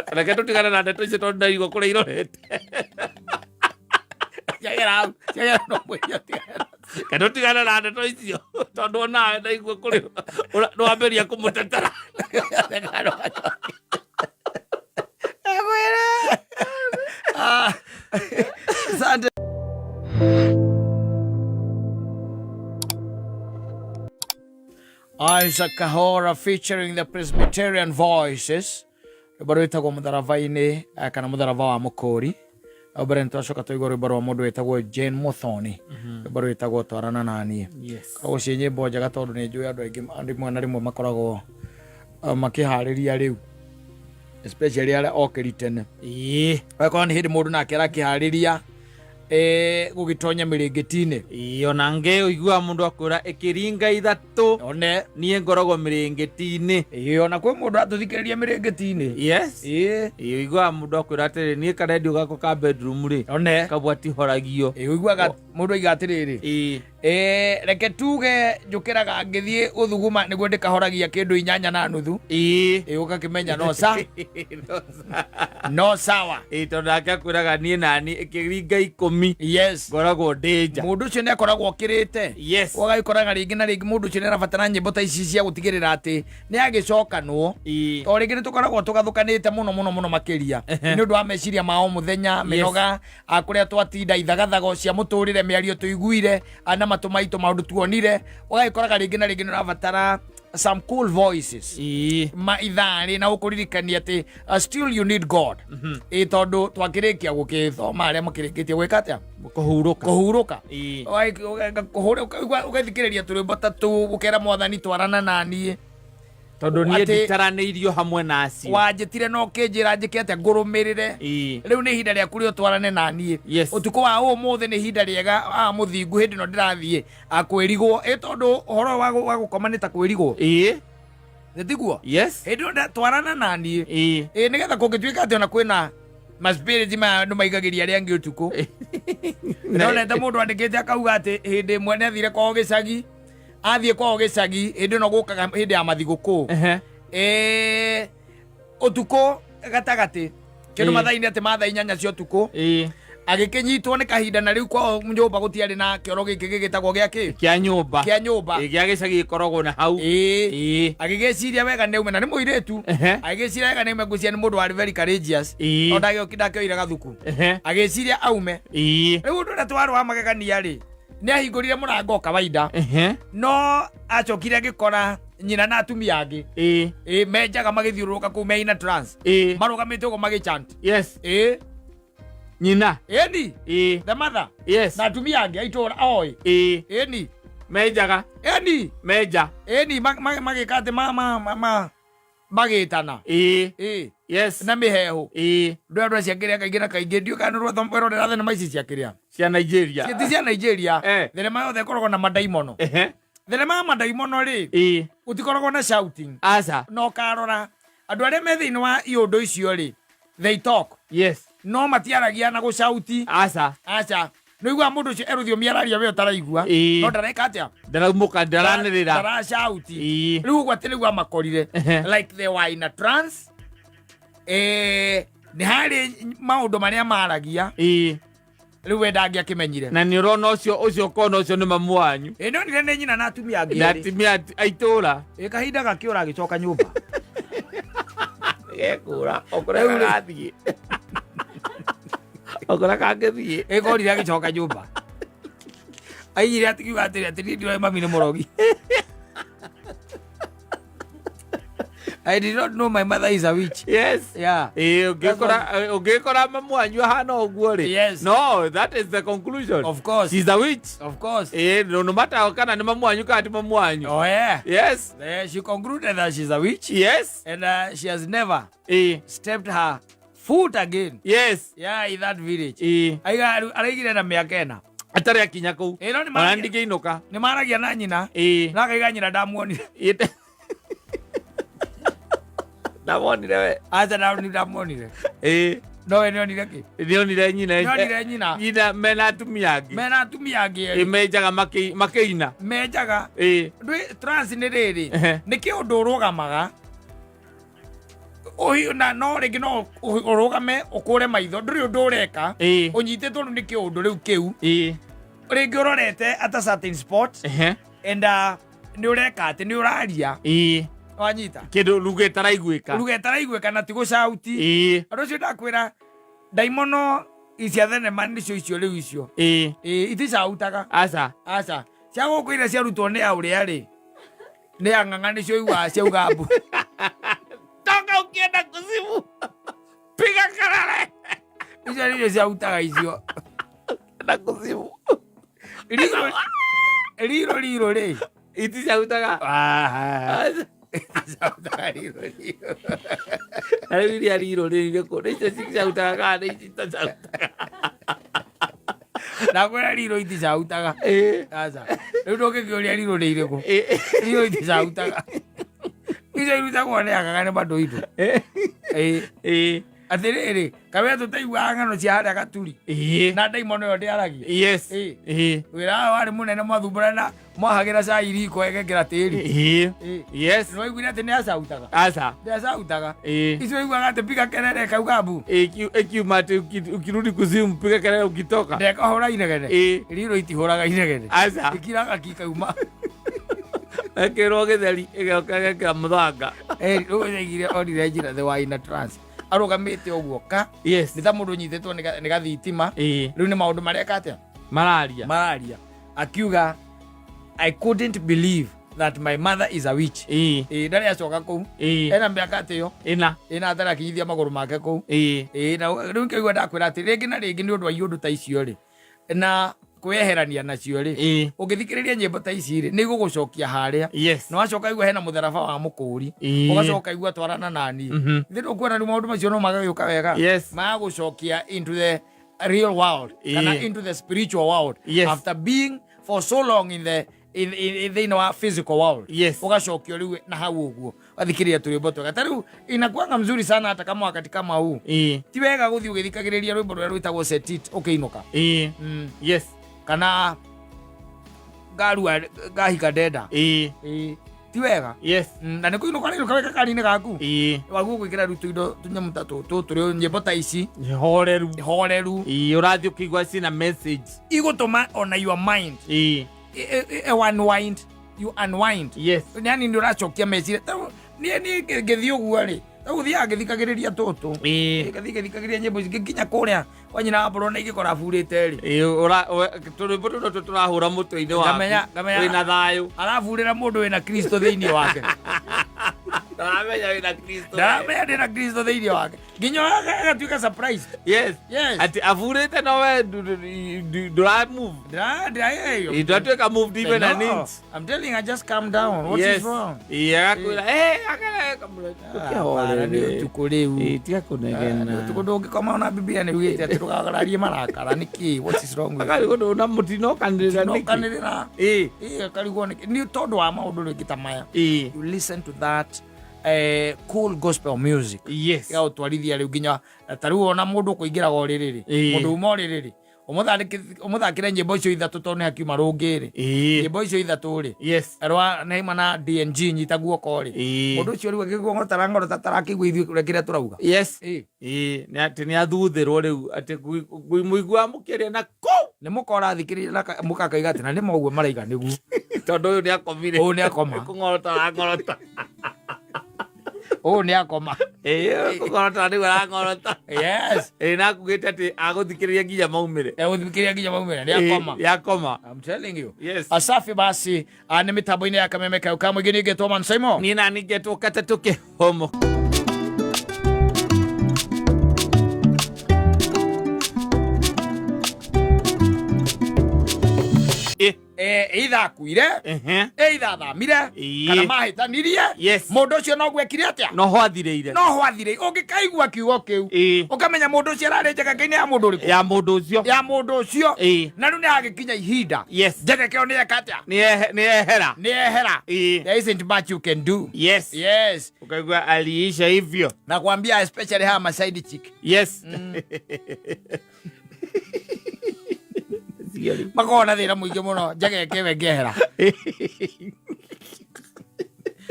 S2: Reke tũtigane na ndeto icio tondũ ndaigua kũrĩa irorete.
S1: Ciagera hau, ciagera no mũico tigana.
S2: Reke tũtigane na ndeto icio tondũ onawe ndaigua kũrĩ nĩwambĩrĩria kũmũtetera.
S1: Akwĩra. Ah, asante. Isaac Kahora featuring the Presbyterian Voices rwĩmbo rwĩtagwo mũtharaba-inĩ kana mũtharaba wa mũkũri. Hau mbere nĩtwacoka twaigua rwĩmbo rwa mũndũ wĩtagwo Jane Muthoni, rwĩmbo rwĩtagwo Twarana na Niĩ. Koragwo ciĩ nyĩmbo njega tondũ nĩ njũĩ andũ aingĩ rĩmwe na rĩmwe makoragwo makĩharĩria rĩu, especially arĩa okĩri tene. Ũgakora nĩ hĩndĩ mũndũ nake arakĩharĩria gũgĩtonya mĩrĩngĩti-inĩ.
S2: Ĩĩ, ona ngĩ ũiguaga mũndũ akwĩra ĩkĩringa ithatũ
S1: one
S2: niĩ ngoragwo mĩrĩngĩti-inĩ.
S1: Ĩĩ, ona kwĩ mũndũ atũthikĩrĩria mĩrĩngĩti-inĩ.
S2: Ĩĩ, ũiguaga mũndũ akwĩra atĩrĩ niĩ karendio gakwa ka bedroom rĩ
S1: one
S2: kabwa tihoragio.
S1: Ĩĩ, ũiguaga mũndũ aiga atĩrĩrĩ, reke tuge njũkĩraga ngĩthiĩ gũthuguma nĩguo ndĩkahoragia kĩndũ 8:30. Ĩĩ, ũgakĩmenya no sa no sawa.
S2: Ĩĩ, tondũ nake akwĩraga niĩ nani ĩkĩringa 10 ngoragwo ndĩ nja.
S1: Mũndũ ũcio nĩ akoragwo okĩrĩte. Ũgagĩkoraga rĩngĩ na rĩngĩ mũndũ ũcio nĩ arabatara nyĩmbo ta ici cia gũtigĩrĩra atĩ nĩ agĩcokanwo. To rĩngĩ nĩ tũkoragwo tũgathũkanĩte mũno mũno mũno makĩria nĩ ũndũ wa meciria ma o mũthenya, mĩnoga, kũrĩa twatinda, ithagathago cia mũtũrĩre, mĩario tũiguire, na matũ maitũ, maũndũ tuonire. Ũgagĩkoraga rĩngĩ na rĩngĩ nĩ ũrabatara some cool voices ma itharĩ na gũkũririkania atĩ still you need God. Ĩ tondũ twakĩrĩkia gũkĩthoma arĩa makĩrĩkĩtie gwĩka atĩa?
S2: Kũhurũka.
S1: Kũhurũka. Ũgathikĩrĩria tũrwĩmbo ta tũu ũkera mwathani twarana na niĩ.
S2: Tondũ niĩ nditaranĩirio hamwe na acio.
S1: Wanjĩtire na ũkĩnjĩra njĩke atĩa ngũrũmĩrĩre. Rĩu nĩ ihinda rĩaku rĩa ũtwarane na niĩ. Ũtukũ wa ũmũthĩ nĩ ihinda rĩega mũthingu hĩndĩ ĩno ndĩrathiĩ kwĩrigwo. Ĩ tondũ ũhoro wa gũkoma nĩ ta kwĩrigwo. Nĩ tiguo? Hĩndĩ ĩyo twarana na niĩ. Ĩ nĩgetha kũngĩtuĩka atĩ ona kwĩna maspiriti maya andũ maigagĩria arĩa angĩ ũtukũ. Ndonete mũndũ andĩkĩte akauga atĩ hĩndĩ ĩmwe nĩ athire kwao gĩcagi, athiĩ kwao gĩcagi hĩndĩ ĩno gũkaga hĩndĩ ya mathigũkũ. Ũtukũ gatagatĩ kĩndũ mathaa-inĩ atĩ ma thaa 8 cia ũtukũ. Agĩkĩnyitwo nĩ kahinda na rĩu kwao nyũmba gũtiarĩ na kĩoro gĩkĩ gĩgĩtagwo gĩa kĩ?
S2: Kĩa nyũmba.
S1: Kĩa nyũmba.
S2: Gĩa gĩcagi gĩkoragwo na hau.
S1: Agĩgĩciria wega nĩ aume, na nĩ mũirĩtu. Agĩgĩciria wega nĩ aume, ngwĩciria nĩ mũndũ warĩ very courageous. No ndakĩoire gathuku. Agĩciria aume. Rĩu ũndũ ũrĩa twarĩ wa magegania rĩ, nĩ ahingũrire mũrango kawaida. No acokire agĩkora nyina na atumia angĩ. Menjaga magĩthiũrũrũka kũu me in a trance. Marũgamĩte ũguo magĩchant.
S2: Nyina.
S1: Ĩni. The mother. Na atumia angĩ a itũũra oĩ. Ĩni.
S2: Menjaga.
S1: Ĩni.
S2: Menja.
S1: Ĩni, magĩka atĩ magĩtana. Na mĩhehu. Ndũ andũ acio akĩrĩa kaingĩ na kaingĩ, ndiũĩ kana nĩ rwatho thenema ici cia kĩrĩa.
S2: Cia Nigeria.
S1: Ti cia Nigeria. Thenema yothe ĩkoragwo na mandaimono. Thenema ya mandaimono rĩ, gũtikoragwo na shouting.
S2: Aca.
S1: Na ũkarora andũ arĩa me thĩinĩ wa iũndũ icio rĩ, they talk. No matiaragia na gũcauti.
S2: Aca.
S1: Aca. Nĩ ũiguaga mũndũ ũcio erũthiomi araria we ũtaraigua. No ndareka atĩa?
S2: Ndaraumũka, ndaranĩrĩra.
S1: Ndaracauti. Rĩu ũguo atĩ nĩguo amakorire. Like they were in a trance. Nĩ harĩ maũndũ marĩa maragia. Rĩu we ndangĩakĩmenyire.
S2: Na nĩ ũrona ũcio ũcio kona ũcio nĩ mamu wanyu.
S1: Ĩ nĩonire nĩ nyina na atumia angĩ
S2: Na
S1: erĩ.
S2: atumia a itũra.
S1: Ĩ kahinda gakĩũra agĩcoka nyũmba.
S2: Gekũra okũrĩa
S1: Rĩu rĩ-
S2: karathiĩ. Okũrĩa kangĩthiĩ.
S1: Ĩ korire agĩcoka nyũmba. Aigire atikiuga atĩrĩ atĩ niĩ ndiroĩ mami nĩ mũrogi. I did not know my mother is a witch.
S2: Yes.
S1: Yeah.
S2: Ĩĩ, ũngĩkora ũngĩkora mamu wanyu ahana ũguo rĩ.
S1: Yes.
S2: No, that is the conclusion.
S1: Of course.
S2: She's a witch.
S1: Of course.
S2: Ĩĩ, no matter kana nĩ mamu wanyu kana ti mamu wanyu.
S1: Oh yeah.
S2: Yes.
S1: She concluded that she's a witch.
S2: Yes.
S1: And she has never
S2: Ĩĩ.
S1: stepped her foot again.
S2: Yes.
S1: Yeah, in that village.
S2: Ĩĩ.
S1: Aiga araigire na mĩaka ĩna.
S2: Atarĩ akinya kũu.
S1: Ĩ no
S2: Ona
S1: nĩ
S2: ndingĩinũka.
S1: nĩ maragia na nyina.
S2: Ĩĩ.
S1: Na akaiga nyina ndamuonire.
S2: Ĩĩ. Ndamonire we.
S1: Aca na nĩ ndamuonire.
S2: Ĩĩ.
S1: No we nĩonire kĩ?
S2: Nĩonire nyina.
S1: Nĩonire nyina.
S2: Nyina mena atumia angĩ.
S1: Mena atumia angĩ
S2: Ĩĩ
S1: erĩ.
S2: menjaga makĩina.
S1: Menjaga.
S2: Ĩĩ.
S1: Ndwĩ trance nĩ rĩrĩ.
S2: Ehe.
S1: Nĩ kĩũndũ ũrũgamaga. Ũhi na no rĩngĩ no ũrũgame ũkũre maitho ndũrĩ ũndũ ũreka.
S2: Ĩĩ.
S1: Ũnyitĩtwo rĩu nĩ kĩũndũ rĩu kĩu.
S2: Ĩĩ.
S1: Rĩngĩ ũrorete at a certain spot
S2: Ehe.
S1: and nĩ ũreka atĩ nĩ ũraria.
S2: Ĩĩ.
S1: Wanyita.
S2: Kĩndũ ruga ĩtaraiguĩka.
S1: Ruga ĩtaraiguĩka na ti gũcauti.
S2: Ĩĩ.
S1: Andũ acio ndakwĩra ndaimono cia thenema nĩcio icio rĩu icio.
S2: Ĩĩ.
S1: Ĩĩ iticautaga.
S2: Aca.
S1: Aca. Cia gũkũ iria ciarutwo nĩ aũrĩa rĩ. Nĩ ang'ang'a nĩcio iguaga ciauga mbu.
S2: Toka ukienda kuzimu. Piga kelele.
S1: Icio nĩcio ciautaga icio.
S2: Na kuzimu.
S1: Riro riro riro rĩ.
S2: Iticautaga.
S1: Aha.
S2: Aca.
S1: Iticautaga riro riro.
S2: Na rĩu iria riro rĩ rĩkũ? Nĩ icio cicautaga kana nĩ ici itacautaga?
S1: Ndakwĩra riro iticautaga.
S2: Ĩĩ.
S1: Aca. Rĩu ndũngĩkĩũria riro nĩ irĩkũ.
S2: Ĩĩ.
S1: Riro iticautaga. Icio irutagwo nĩ ang'ang'a nĩ mandũ itũ. Ĩĩ.
S2: Ĩĩ.
S1: Atĩrĩrĩ, kawe tũtaiguaga ng'ano cia harĩa gaturi.
S2: Ĩĩ.
S1: Na ndaimono ĩyo ndĩaragia.
S2: Yes.
S1: Ĩĩ.
S2: Ĩĩ.
S1: Wĩra wao warĩ mũnene mwathumbũrana mwahagĩra cai riko ĩgekĩra tĩri.
S2: Ĩĩ.
S1: Ĩĩ.
S2: Yes.
S1: Nĩ waiguire atĩ nĩ acautaga.
S2: Aca.
S1: Nĩ acautaga.
S2: Ĩĩ.
S1: Icio iguaga atĩ piga kelele kauga mbu.
S2: Ĩkiuma atĩ ukirudi kuzimu piga kelele ukitoka.
S1: Ndekahũra inegene.
S2: Ĩĩ.
S1: Riro itihũraga inegene.
S2: Aca.
S1: Ikiraga kikauma.
S2: Ĩkĩrwo gĩtheri ĩgoka ĩgekĩra mũthanga.
S1: Ĩĩ rĩu nĩaigire onire njĩra the were in a trance. Arũgamĩte ũguo ka.
S2: Yes.
S1: Nĩ ta mũndũ ũnyitĩtwo nĩ gathitima.
S2: Ĩĩ.
S1: Rĩu nĩ maũndũ mareka atĩa?
S2: Mararia.
S1: Mararia. Akiuga I couldn't believe that my mother is a witch.
S2: Ĩĩ.
S1: Ĩĩ ndarĩ acoka kũu.
S2: Ĩĩ.
S1: Ena mĩaka atĩyo.
S2: Ĩna.
S1: Ĩna atarĩ akinyithia magũrũ make kũu.
S2: Ĩĩ.
S1: Ĩĩ na rĩu ngĩigua ndakwĩra atĩ rĩngĩ na rĩngĩ nĩ ũndũ wa iũndũ ta icio rĩ. Na kwĩyeherania nacio rĩ.
S2: Ĩĩ.
S1: Ũngĩthikĩrĩria nyĩmbo ta ici rĩ nĩ igũgũcokia harĩa.
S2: Yes.
S1: Na wacoka igua hena mũtharaba wa mũkũri.
S2: Ĩĩ.
S1: Ũgacoka igua twarana nani.
S2: Mhm.
S1: Ithe ndũkuona rĩu maũndũ macio no magagĩũka wega.
S2: Yes.
S1: Magagũcokia into the real world. Kana
S2: Ĩĩ.
S1: into the spiritual world.
S2: Yes.
S1: After being for so long in the in, in, in thĩinĩ wa physical world.
S2: Yes.
S1: Ũgacokio rĩu na hau ũguo. Ũgathikĩrĩria tũrwĩmbo twega. Ta rĩu inakuanga mzuri sana hata kama wakati kama huu.
S2: Ĩĩ.
S1: Ti wega gũthiĩ ũgĩthikagĩrĩria rwĩmbo rũrĩa rwĩtagwo Set It ũkĩinũka.
S2: Ĩĩ. Yes.
S1: Kana ngarua ngahika ndenda.
S2: Ĩĩ.
S1: Ĩĩ. Ti wega.
S2: Yes.
S1: Na nĩ kũinũka ũrainũka wĩ gakari-inĩ gaku.
S2: Ĩĩ.
S1: Waguo gwĩkĩra rĩu tũindo tũnyamũ ta tũtũ tũrĩ nyĩmbo ta ici
S2: Horeru.
S1: horeru
S2: Ĩĩ ũrathiĩ ũkĩigua ciĩna message.
S1: igũtũma ona your mind
S2: Ĩĩ.
S1: unwind you unwind.
S2: Yes.
S1: Yani nĩ ũracokia meciria Ta rĩu niĩ niĩ ngĩthiĩ ũguo rĩ ta rĩu thiaga ngĩthikagĩrĩria tũtũ.
S2: Ĩĩ.
S1: Ngathiĩ ngĩthikagĩrĩria nyĩmbo ici ngĩkinya kũrĩa kwa nyina wa mbũrũ na ingĩkora aburĩte rĩ.
S2: Ĩĩ tũrwĩmbo tũtũ tũtũ tũrahũra mũtwe-inĩ waku.
S1: Ngamenya.
S2: Wĩna thayũ.
S1: Araburĩra mũndũ wĩna Kristo thĩinĩ wake.
S2: Ndaramenya wĩna Kristo.
S1: Ndaramenya ndĩna Kristo thĩinĩ wake nginya agatuĩka surprise.
S2: Yes.
S1: Yes.
S2: Atĩ aburĩte no we ndũra move.
S1: Ndĩra
S2: Ndwatuĩka moved even an
S1: No,
S2: inch.
S1: I'm telling her just calm down. What
S2: Yes.
S1: is wrong?
S2: Ĩĩ agakwĩra eh
S1: Hapana, nĩ ũtukũ rĩu.
S2: Ĩĩ tiga kũnegena.
S1: Nĩ ũtukũ ndũngĩkoma ona Biblia nĩ ugĩte atĩ ndũgakararie marakara nĩkĩ? What is wrong with you?
S2: Akarigwo ndũna mũtino ũkanĩrĩra nĩkĩ?
S1: Ũkanĩrĩra.
S2: Ĩĩ.
S1: Ĩĩ akarigwo nĩkĩ? Nĩ tondũ wa maũndũ rĩngĩ ta maya.
S2: Ĩĩ.
S1: You listen to that cool gospel music.
S2: Yes.
S1: Ĩgagũtwarithia rĩu nginya ta rĩu ona mũndũ ũkũingĩraga ũrĩrĩ rĩ.
S2: Ĩĩ.
S1: Mũndũ uma ũrĩrĩ rĩ. Ũmũthakĩre nyĩmbo icio ithatũ tondũ nĩ hakiuma rũngĩ rĩ. Nyĩmbo icio ithatũ rĩ.
S2: Yes.
S1: Rwa Neema na DNG nyita guoko rĩ. Mũndũ ũcio rĩu akĩng'orotara ng'orota tarakĩigua ithuĩ kĩrĩa kĩrĩa tũrauga.
S2: Yes. Ĩĩ, nĩ atĩ nĩ athuthĩrwo rĩu atĩ mũiguaga mũkĩaria na kũu.
S1: Nĩ mũka ũrathikĩrĩria na mũka akaiga atĩ na nĩ ma ũguo maraiga nĩguo.
S2: Tondũ ũyũ nĩ akomire.
S1: Ũyũ nĩ akoma.
S2: Kũng'orota arang'orota.
S1: Ũyũ nĩ akoma.
S2: Ĩĩ, kũng'orota nĩguo arang'orota.
S1: Yes.
S2: Ĩĩ, na akugĩte atĩ agũthikĩrĩria nginya maumĩre.
S1: Egũthikĩrĩria nginya maumĩre nĩ akoma.
S2: Ĩĩ, akoma.
S1: I'm telling you.
S2: Yes.
S1: Asafi basi nĩ mĩtambo-inĩ ya kameme kau ka mũingĩ ningĩ Thomas Simon.
S2: Niĩ na ningĩtwo katatũ kĩhomo.
S1: Either akuire, either athamire, kana mahĩtanirie.
S2: Yes.
S1: Mũndũ ũcio no gwekire atĩa?
S2: No hwathirĩire.
S1: No hwathire. Ũngĩkaigua kiugo kĩu, ũkamenya mũndũ ũcio ararĩ njegeke-inĩ ya mũndũ ũrĩkũ?
S2: Ya mũndũ ũcio.
S1: Ya mũndũ ũcio. Na rĩu nĩ hagĩkinya ihinda.
S2: Yes.
S1: Njegeke ĩyo nĩ eka atĩa?
S2: Nĩ ehera.
S1: Nĩ ehera. There isn't much you can do.
S2: Yes.
S1: Yes.
S2: Ukaigua aliisha hivyo.
S1: Nakwambia especially hawa ma side chick.
S2: Yes.
S1: Makoragwo na thĩna mũingĩ mũno njegeke ĩyo ĩngĩehera.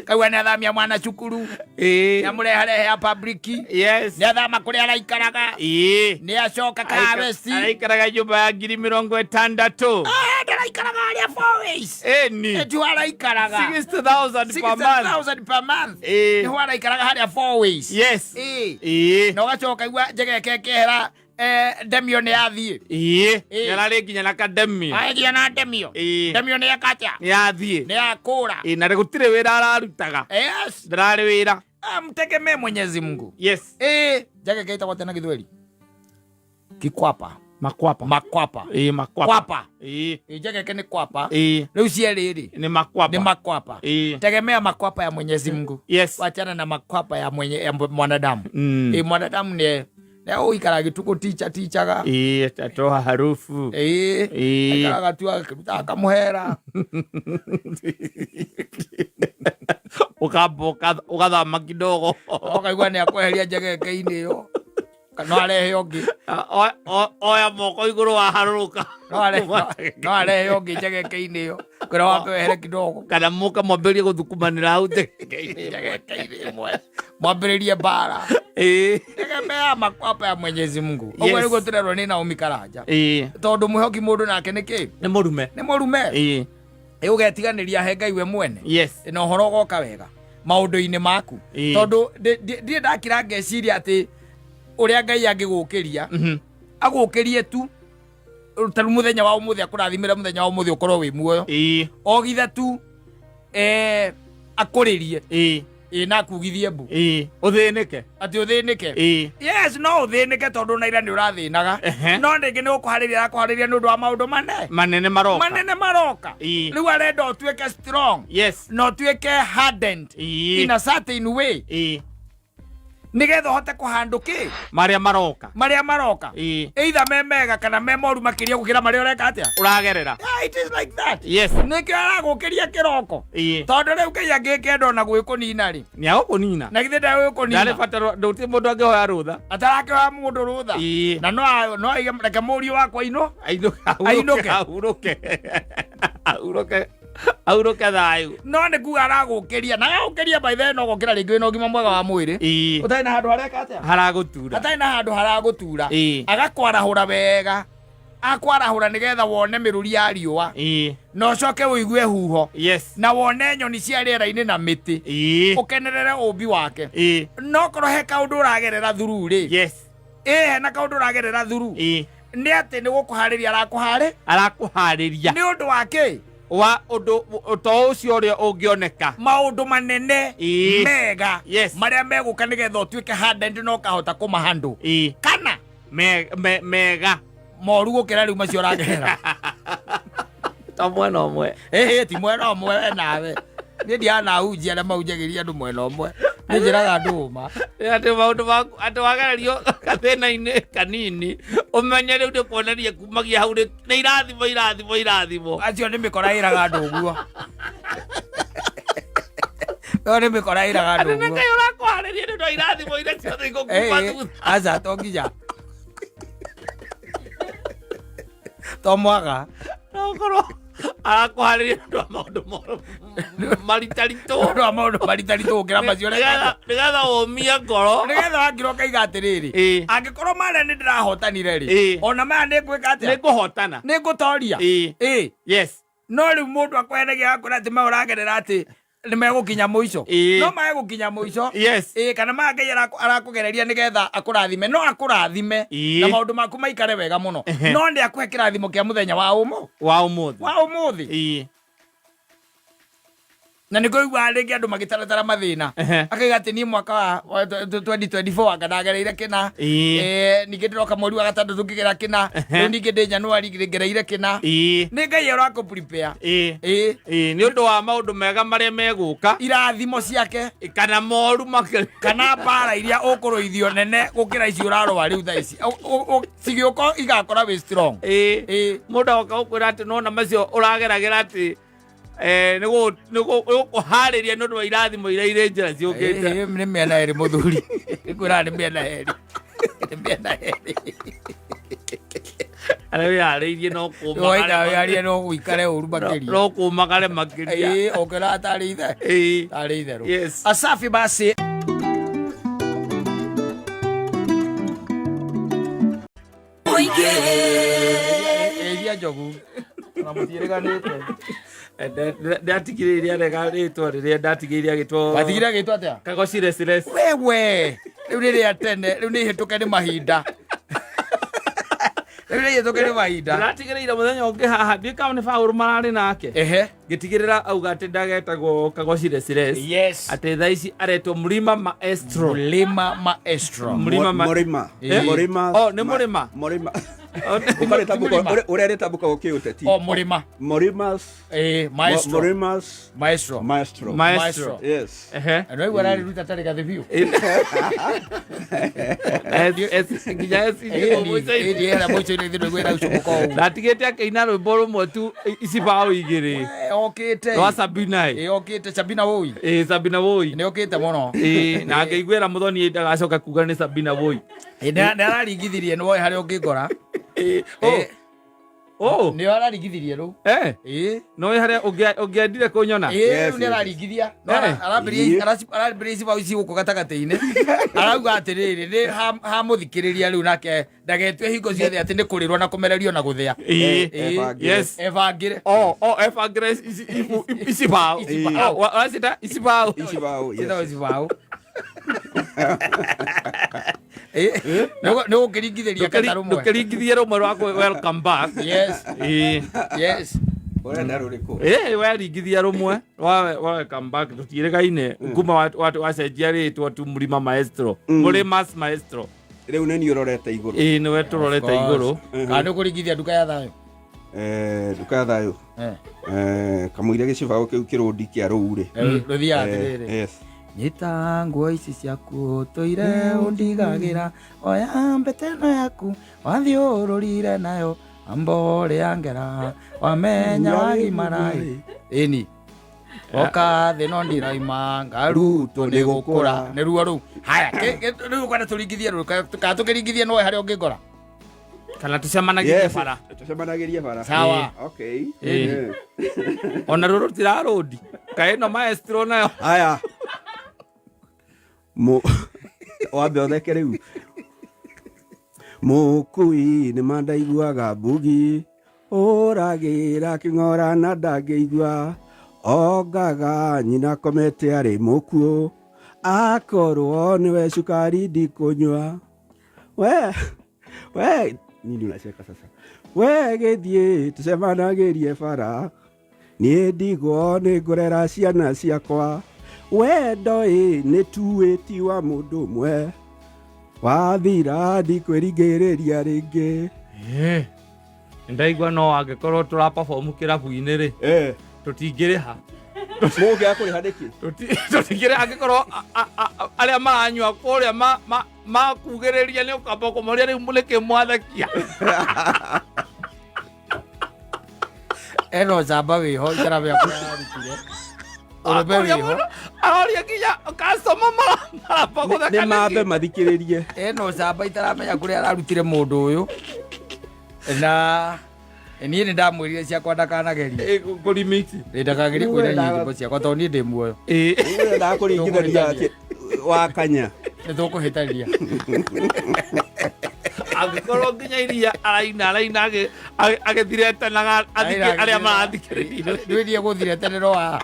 S1: Kaigua nĩ athamia mwana cukuru. Nĩ amũreharehe ya public.
S2: Yes.
S1: Nĩ athama kũrĩa araikaraga. Nĩ acoka Kabesi.
S2: Araikaraga nyũmba ya 60,000.
S1: Ah, ndaraikaraga harĩa Four Ways.
S2: Ĩni.
S1: Nĩtio araikaraga.
S2: 60,000 per month.
S1: 60,000 per month. Nĩho araikaraga harĩa Four Ways.
S2: Yes.
S1: Na ũgacoka igua njegeke ĩkĩehera, ndemio nĩ yathiĩ.
S2: Nĩ ararĩ nginya na kademio.
S1: Arĩnginya na ndemio. Ndemio nĩ yeka atĩa?
S2: Nĩ yathiĩ.
S1: Nĩ yakũra.
S2: Na gũtirĩ wĩra ararutaga.
S1: Yes.
S2: Ndararĩ wĩra.
S1: Mtegemee Mwenyezi Mungu.
S2: Yes.
S1: Njegeke ĩtagwo atĩa na Gĩthweri? Kikwapa.
S2: Makwapa.
S1: Makwapa.
S2: Makwapa.
S1: Kwapa. Njegeke nĩ kwapa. Rĩu cierĩ rĩ.
S2: Nĩ makwapa.
S1: Nĩ makwapa. Tegemea makwapa ya Mwenyezi Mungu.
S2: Yes.
S1: Wachana na makwapa ya mwenye, ya mwanadamu. Mwanadamu nĩ nĩ ũikara gĩtukũ ticha tichaga.
S2: Atatoa harufu.
S1: Aikaraga tu akĩrutaga akamũhera.
S2: Ũkamba ũgathama kidogo.
S1: Ũkaigua nĩ akweheria njegeke-inĩ ĩyo. No arehe ũngĩ.
S2: Oya moko igũrũ wa harũrũka.
S1: No arehe ũngĩ njegeke-inĩ ĩyo. Kwĩra wambe wehere kidogo.
S2: Kana mũka mwambĩrĩrie gũthukumanĩra hau njegeke-inĩ.
S1: Njegeke-inĩ ĩmwe. Mwambĩrĩrie mbara. Tegemea makwapa ya Mwenyezi Mungu. Ũguo
S2: Yes.
S1: nĩguo tũrerwo nĩ Naomi Karanja. Tondũ mwĩhoki mũndũ nake nĩ kĩ?
S2: Nĩ mũrume.
S1: Nĩ mũrume. Ũgetiganĩria he Ngai we mwene.
S2: Yes.
S1: Na ũhoro ũgoka wega maũndũ-inĩ maku. Tondũ ndirĩ ndakira ngeciria atĩ ũrĩa Ngai angĩgũkĩria, agũkĩrie tu ta rĩu mũthenya wa ũmũthĩ akũrathimĩre mũthenya wa ũmũthĩ ũkorwo wĩ muoyo. Ogithe tu, akũrĩrie. Na akugithie mbu.
S2: Ũthĩnĩke.
S1: Atĩ ũthĩnĩke. Yes, no ũthĩnĩke tondũ na ira nĩ ũrathĩnaga. No rĩngĩ nĩ ũkũharĩria, arakũharĩria nĩ ũndũ wa maũndũ manene.
S2: Manene maroka.
S1: Manene maroka. Rĩu arenda ũtuĩke strong.
S2: Yes.
S1: Na ũtuĩke hardened. In a certain way. Nĩgetha ũhote kũhandũ kĩ?
S2: Marĩa maroka.
S1: Marĩa maroka. Either me mega kana me moru makĩria gũkĩra marĩa ũreka atĩa?
S2: Ũragerera.
S1: Yeah, it is like that.
S2: Yes.
S1: Nĩkĩo aragũkĩria kĩroko. Tondũ rĩu Ngai angĩkenda ona gwĩkũnina rĩ.
S2: Nĩ agũkũnina.
S1: Na githĩ ndegũkũnina?
S2: Ndarĩ bata ndũtirĩ mũndũ angĩhoya rũtha.
S1: Atarakĩhoya mũndũ rũtha. Na no aige reke mũriũ wakwa ino.
S2: Ainũke.
S1: Ainũke.
S2: Ahurũke. Ahurũke. Ahurũke thayũ.
S1: No nĩ kuga aragũkĩria. Na agũkĩria by the way no gũkĩra rĩngĩ wĩna ũgima mwega wa mwĩrĩ. Ũtarĩ na handũ hareka atĩa?
S2: Haragũtura.
S1: Hatarĩ na handũ haragũtura. Agakwarahũra wega. Akwarahũra nĩgetha wone mĩrũri ya riũa. Na ũcoke ũigue huho.
S2: Yes.
S1: Na wone nyoni cia rĩera-inĩ na mĩtĩ. Ũkenerere ũmbi wake. No korwo he kaũndũ ũragerera thuru rĩ.
S2: Yes.
S1: Hena kaũndũ ũragerera thuru. Nĩ atĩ nĩ gũkũharĩria arakũharĩ?
S2: Arakũharĩria.
S1: Nĩ ũndũ wa kĩ?
S2: Wa ũndũ to ũcio ũrĩa ũngĩoneka.
S1: Maũndũ manene mega.
S2: Yes.
S1: Marĩa megũka nĩgetha ũtuĩke hardened na ũkahota kũmahandle. Kana
S2: Mega.
S1: Moru gũkĩra rĩu macio ũragerera.
S2: Ta mwena ũmwe.
S1: Ti mwena ũmwe we nawe. Niĩ ndianahunjia arĩa mahunjagĩria andũ mwena ũmwe. Niĩ njĩraga andũ ũma.
S2: Nĩ atĩ maũndũ maku, atĩ wagererio gathĩna-inĩ kanini, ũmenye rĩu nĩ kuonania kumagia hau nĩ irathimo, irathimo, irathimo.
S1: Acio nĩ mĩkora ĩraga andũ ũguo. Ĩyo nĩ mĩkora ĩraga andũ
S2: Atĩ nĩ
S1: ũguo.
S2: Ngai ũrakũharĩria nĩ ũndũ wa irathimo iria ciothe igũkuma thutha.
S1: Aca, to nginya. To mwaka.
S2: No korwo arakũharĩria nĩ ũndũ wa maũndũ moru maritaritũ.
S1: Ũndũ wa maũndũ maritaritũ gũkĩra macio ũreka.
S2: Nĩgetha ũmie ngoro.
S1: Nĩgetha wakira ũkaiga atĩrĩrĩ,
S2: Ĩĩ.
S1: angĩkorwo marĩa nĩ ndĩrahotanire rĩ,
S2: Ĩĩ.
S1: ona maya nĩ ngwĩka atĩa?
S2: Nĩ ngũhotana.
S1: Nĩ ngũtoria.
S2: Ĩĩ.
S1: Ĩĩ.
S2: Yes.
S1: No rĩu mũndũ akweregia akwĩra atĩ maya ũragerera atĩ nĩ megũkinya mũico.
S2: Ĩĩ.
S1: No megũkinya mũico.
S2: Yes.
S1: Ĩĩ, kana maya Ngai arakũgereria nĩgetha akũrathime, no akũrathime
S2: Ĩĩ.
S1: na maũndũ maku maikare wega mũno.
S2: Ehe.
S1: No nĩ akũhe kĩrathimo kĩa mũthenya wa ũmũ.
S2: Wa ũmũthĩ.
S1: Wa ũmũthĩ.
S2: Ĩĩ.
S1: Na nĩ kũiguaga rĩngĩ andũ magĩtaratara mathĩna.
S2: Ehe.
S1: Akaiga atĩ niĩ mwaka wa 2024 anga ndagereire kĩna.
S2: Ĩĩ.
S1: Ningĩ ndĩroka mweri wa gatandatũ ngĩgera kĩna.
S2: Ehe.
S1: Rĩu ningĩ ndĩ January ngereire kĩna.
S2: Ĩĩ.
S1: Nĩ Ngai ũrakũ prepare.
S2: Ĩĩ.
S1: Ĩĩ.
S2: Ĩĩ, nĩ ũndũ wa maũndũ mega marĩa megũka.
S1: Irathimo ciake.
S2: Kana moru makĩria.
S1: Kana mbara iria ũkũrũithio nene gũkĩra ici ũrarũa rĩu thaa ici. Cigĩũka igakora wĩ strong.
S2: Ĩĩ.
S1: Ĩĩ.
S2: Mũndũ agoka gũkwĩra atĩ nona macio ũrageragĩra atĩ nĩ gũkũharĩria nĩ ũndũ wa irathimo iria irĩ njĩra ciũkĩte.
S1: Ĩĩ, nĩ mĩena ĩrĩ mũthuri. Ngwĩraga nĩ mĩena ĩrĩ. Nĩ mĩena ĩrĩ.
S2: Arĩa wĩharĩirie no
S1: Waikara
S2: kũmagare
S1: wĩharĩrie no ũikare ũru makĩria.
S2: no kũmagare makĩria.
S1: Ĩĩ, ũkĩra tarĩ ithe.
S2: Ĩĩ.
S1: Tarĩ itherũ.
S2: Yes.
S1: Asafi basi. Ĩria njogu. Na mũtiĩrĩganĩte.
S2: Ndatigĩrĩire arega rĩtwa rĩrĩa ndatigĩrĩire agĩtwo
S1: Watigire agĩtwo atĩa?
S2: Kagocirecires.
S1: Wewe, rĩu nĩ rĩa tene, rĩu nĩ ihĩtũke nĩ mahinda. Rĩu nĩ ihĩtũke nĩ mahinda.
S2: Ndĩratigĩrĩire mũthenya ũngĩ haha ndiũĩ kana nĩ Paũlũ mararĩ nake.
S1: Ehe.
S2: Ngĩtigĩrĩra auga atĩ ndagetagwo Kagocirecires.
S1: Yes.
S2: Atĩ thaa ici aretwo Mlima Maestro.
S1: Mlima Maestro.
S2: Mlima
S3: Mũrĩma.
S1: Eh?
S3: Mũrĩma.
S2: Oh, nĩ mũrĩma.
S3: Mũrĩma.
S2: Oh, nĩ-
S3: Ũkarĩtambũka-
S1: Mũrĩma.
S3: ũrĩa rĩtambũkagwo kĩũteti.
S1: O mũrĩma.
S3: Mũrĩmas.
S1: Maestro.
S3: Mũrĩmas.
S1: Maestro.
S3: Maestro.
S2: Maestro.
S3: Yes.
S2: Ehe.
S1: Na nĩwaigua ararĩruta tarĩ gathĩ biũ.
S2: Nginya
S1: Ĩĩ, ĩĩ, mũico-inĩ thĩ ndũiguĩra ũcũgũka ũguo.
S2: Ndatigĩte akĩina rwĩmbo rũmwe tu icibaũ igĩrĩ
S1: Okĩte.
S2: rwa Sabina.
S1: Ĩĩ, okĩte Sabina Woi.
S2: Ĩĩ, Sabina Woi.
S1: Nĩ okĩte mũno.
S2: Ĩĩ, na ngĩiguĩra mũthoni ndagacoka kuga nĩ Sabina Woi.
S1: Ĩĩ, nĩ araringithirie nĩ woĩ harĩa ũngĩngora.
S2: Ĩĩ, oh, oh,
S1: Nĩ araringithirie rĩu.
S2: eh,
S1: Ĩĩ.
S2: no harĩa ũngĩendire kũnyona.
S1: Ĩĩ,
S3: Yes,
S1: rĩu nĩ
S3: yes.
S1: araringithia. No
S2: Eh.
S1: arambĩrĩria icibaũ ici gũkũ gatagatĩ-inĩ. Arauga atĩrĩrĩ, nĩ hamũthikĩrĩria rĩu nake ndagetue hingo ciothe atĩ nĩ kũrĩrwo na kũmererio na gũthĩa.
S2: Ĩĩ,
S1: Ĩĩ.
S3: Ebangĩre.
S2: yes.
S1: Ebangĩre.
S2: Oh, oh, ebangĩre icibaũ.
S1: Icibaũ.
S2: Oh, wacita icibaũ.
S3: Icibaũ, yes.
S1: Ciĩtagwo icibaũ. Ĩĩ, nĩ gũkĩringithĩria kata rũmwe.
S2: Ndũkĩringithie rũmwe rwa welcome back.
S1: Yes,
S2: Ĩĩ.
S1: yes.
S3: Ũrenda rũrĩkũ?
S2: Ĩĩ, weringithia rũmwe rwa welcome back tũtiĩrĩgaine kuma wacenjia rĩtwa tu Mlima Maestro. Mũrĩmas Maestro.
S3: Rĩu nĩ niĩ ũrorete igũrũ.
S2: Ĩĩ, nĩwe tũrorete igũrũ.
S1: Kana nĩ ũkũringithia nduka ya thayũ?
S3: Nduka ya thayũ. Kamũira gĩcibaũ kĩu kĩrũndi kĩa rũu rĩ.
S1: Rũthiaga atĩrĩrĩ.
S3: Yes.
S1: Nyita nguo ici ciaku ũtũire ũndigagĩra, oya mbete ĩno yaku wathiũrũrire nayo amborĩa ngera wamenya wagimara. Ĩni oka thĩ no ndiraima ngarutwo nĩ gũkũra. Nĩ ruo rũu. Haya, rĩu ũkwenda tũringithie rũu kana tũkĩringithie nĩwoĩ harĩa ũngĩngora?
S2: Kana tũcemanagĩrie
S3: Yes.
S2: bara.
S3: Tũcemanagĩrie bara.
S1: Sawa.
S3: Okay.
S2: Ĩĩ. Ona rũrũ rũtirarũndi. Kaĩ ĩno maestro nayo.
S3: Aya. Wambe ũtheke rĩu. Mũkui nĩ mandaiguaga mbugi, ũragĩra kĩng'ora na ndangĩigua, ongaga nyina komete arĩ mũkuũ, akorwo nĩwe cukari ndikũnyua. We, we, nini unacheka sasa? We gĩthiĩ tũcemanagĩrie bara, niĩ ndigwo nĩ ngũrera ciana ciakwa, wendo ĩ nĩ tuĩ ti wa mũndũ ũmwe, wathira ndikwĩringĩrĩria rĩngĩ.
S2: Ndaigua no angĩkorwo tũra perform kĩrabu-inĩ rĩ, tũtingĩrĩha.
S3: Mũngĩaga kũrĩha nĩkĩ?
S2: Tũtingĩrĩha angĩkorwo arĩa maranyua kũrĩa makugĩrĩria nĩ ũkamba kũmoria rĩu nĩkĩ mwathekia.
S1: Eno njamba wĩho itaramenya kũrĩa ararutire. Ũrũme wĩho.
S2: Aroria nginya customer maramba gũtheka
S3: Nĩ mambe
S2: nĩkĩ?
S3: mathikĩrĩrie.
S1: Eno njamba itaramenya kũrĩa ararutire mũndũ ũyũ. Na Niĩ nĩ ndamwĩrire ciakwa ndakanagerie.
S2: Kũ remix.
S1: Ndakagerie kũina nyĩmbo ciakwa tondũ niĩ ndĩ muoyo.
S3: Ũrenda kũringithania atĩ wa kanya.
S1: Nĩ tũkũhĩtania.
S2: Angĩkorwo nginya iria araina araina agĩthiretanaga arĩa marathikĩrĩria.
S1: Ndwĩrie gũthiretenero wa.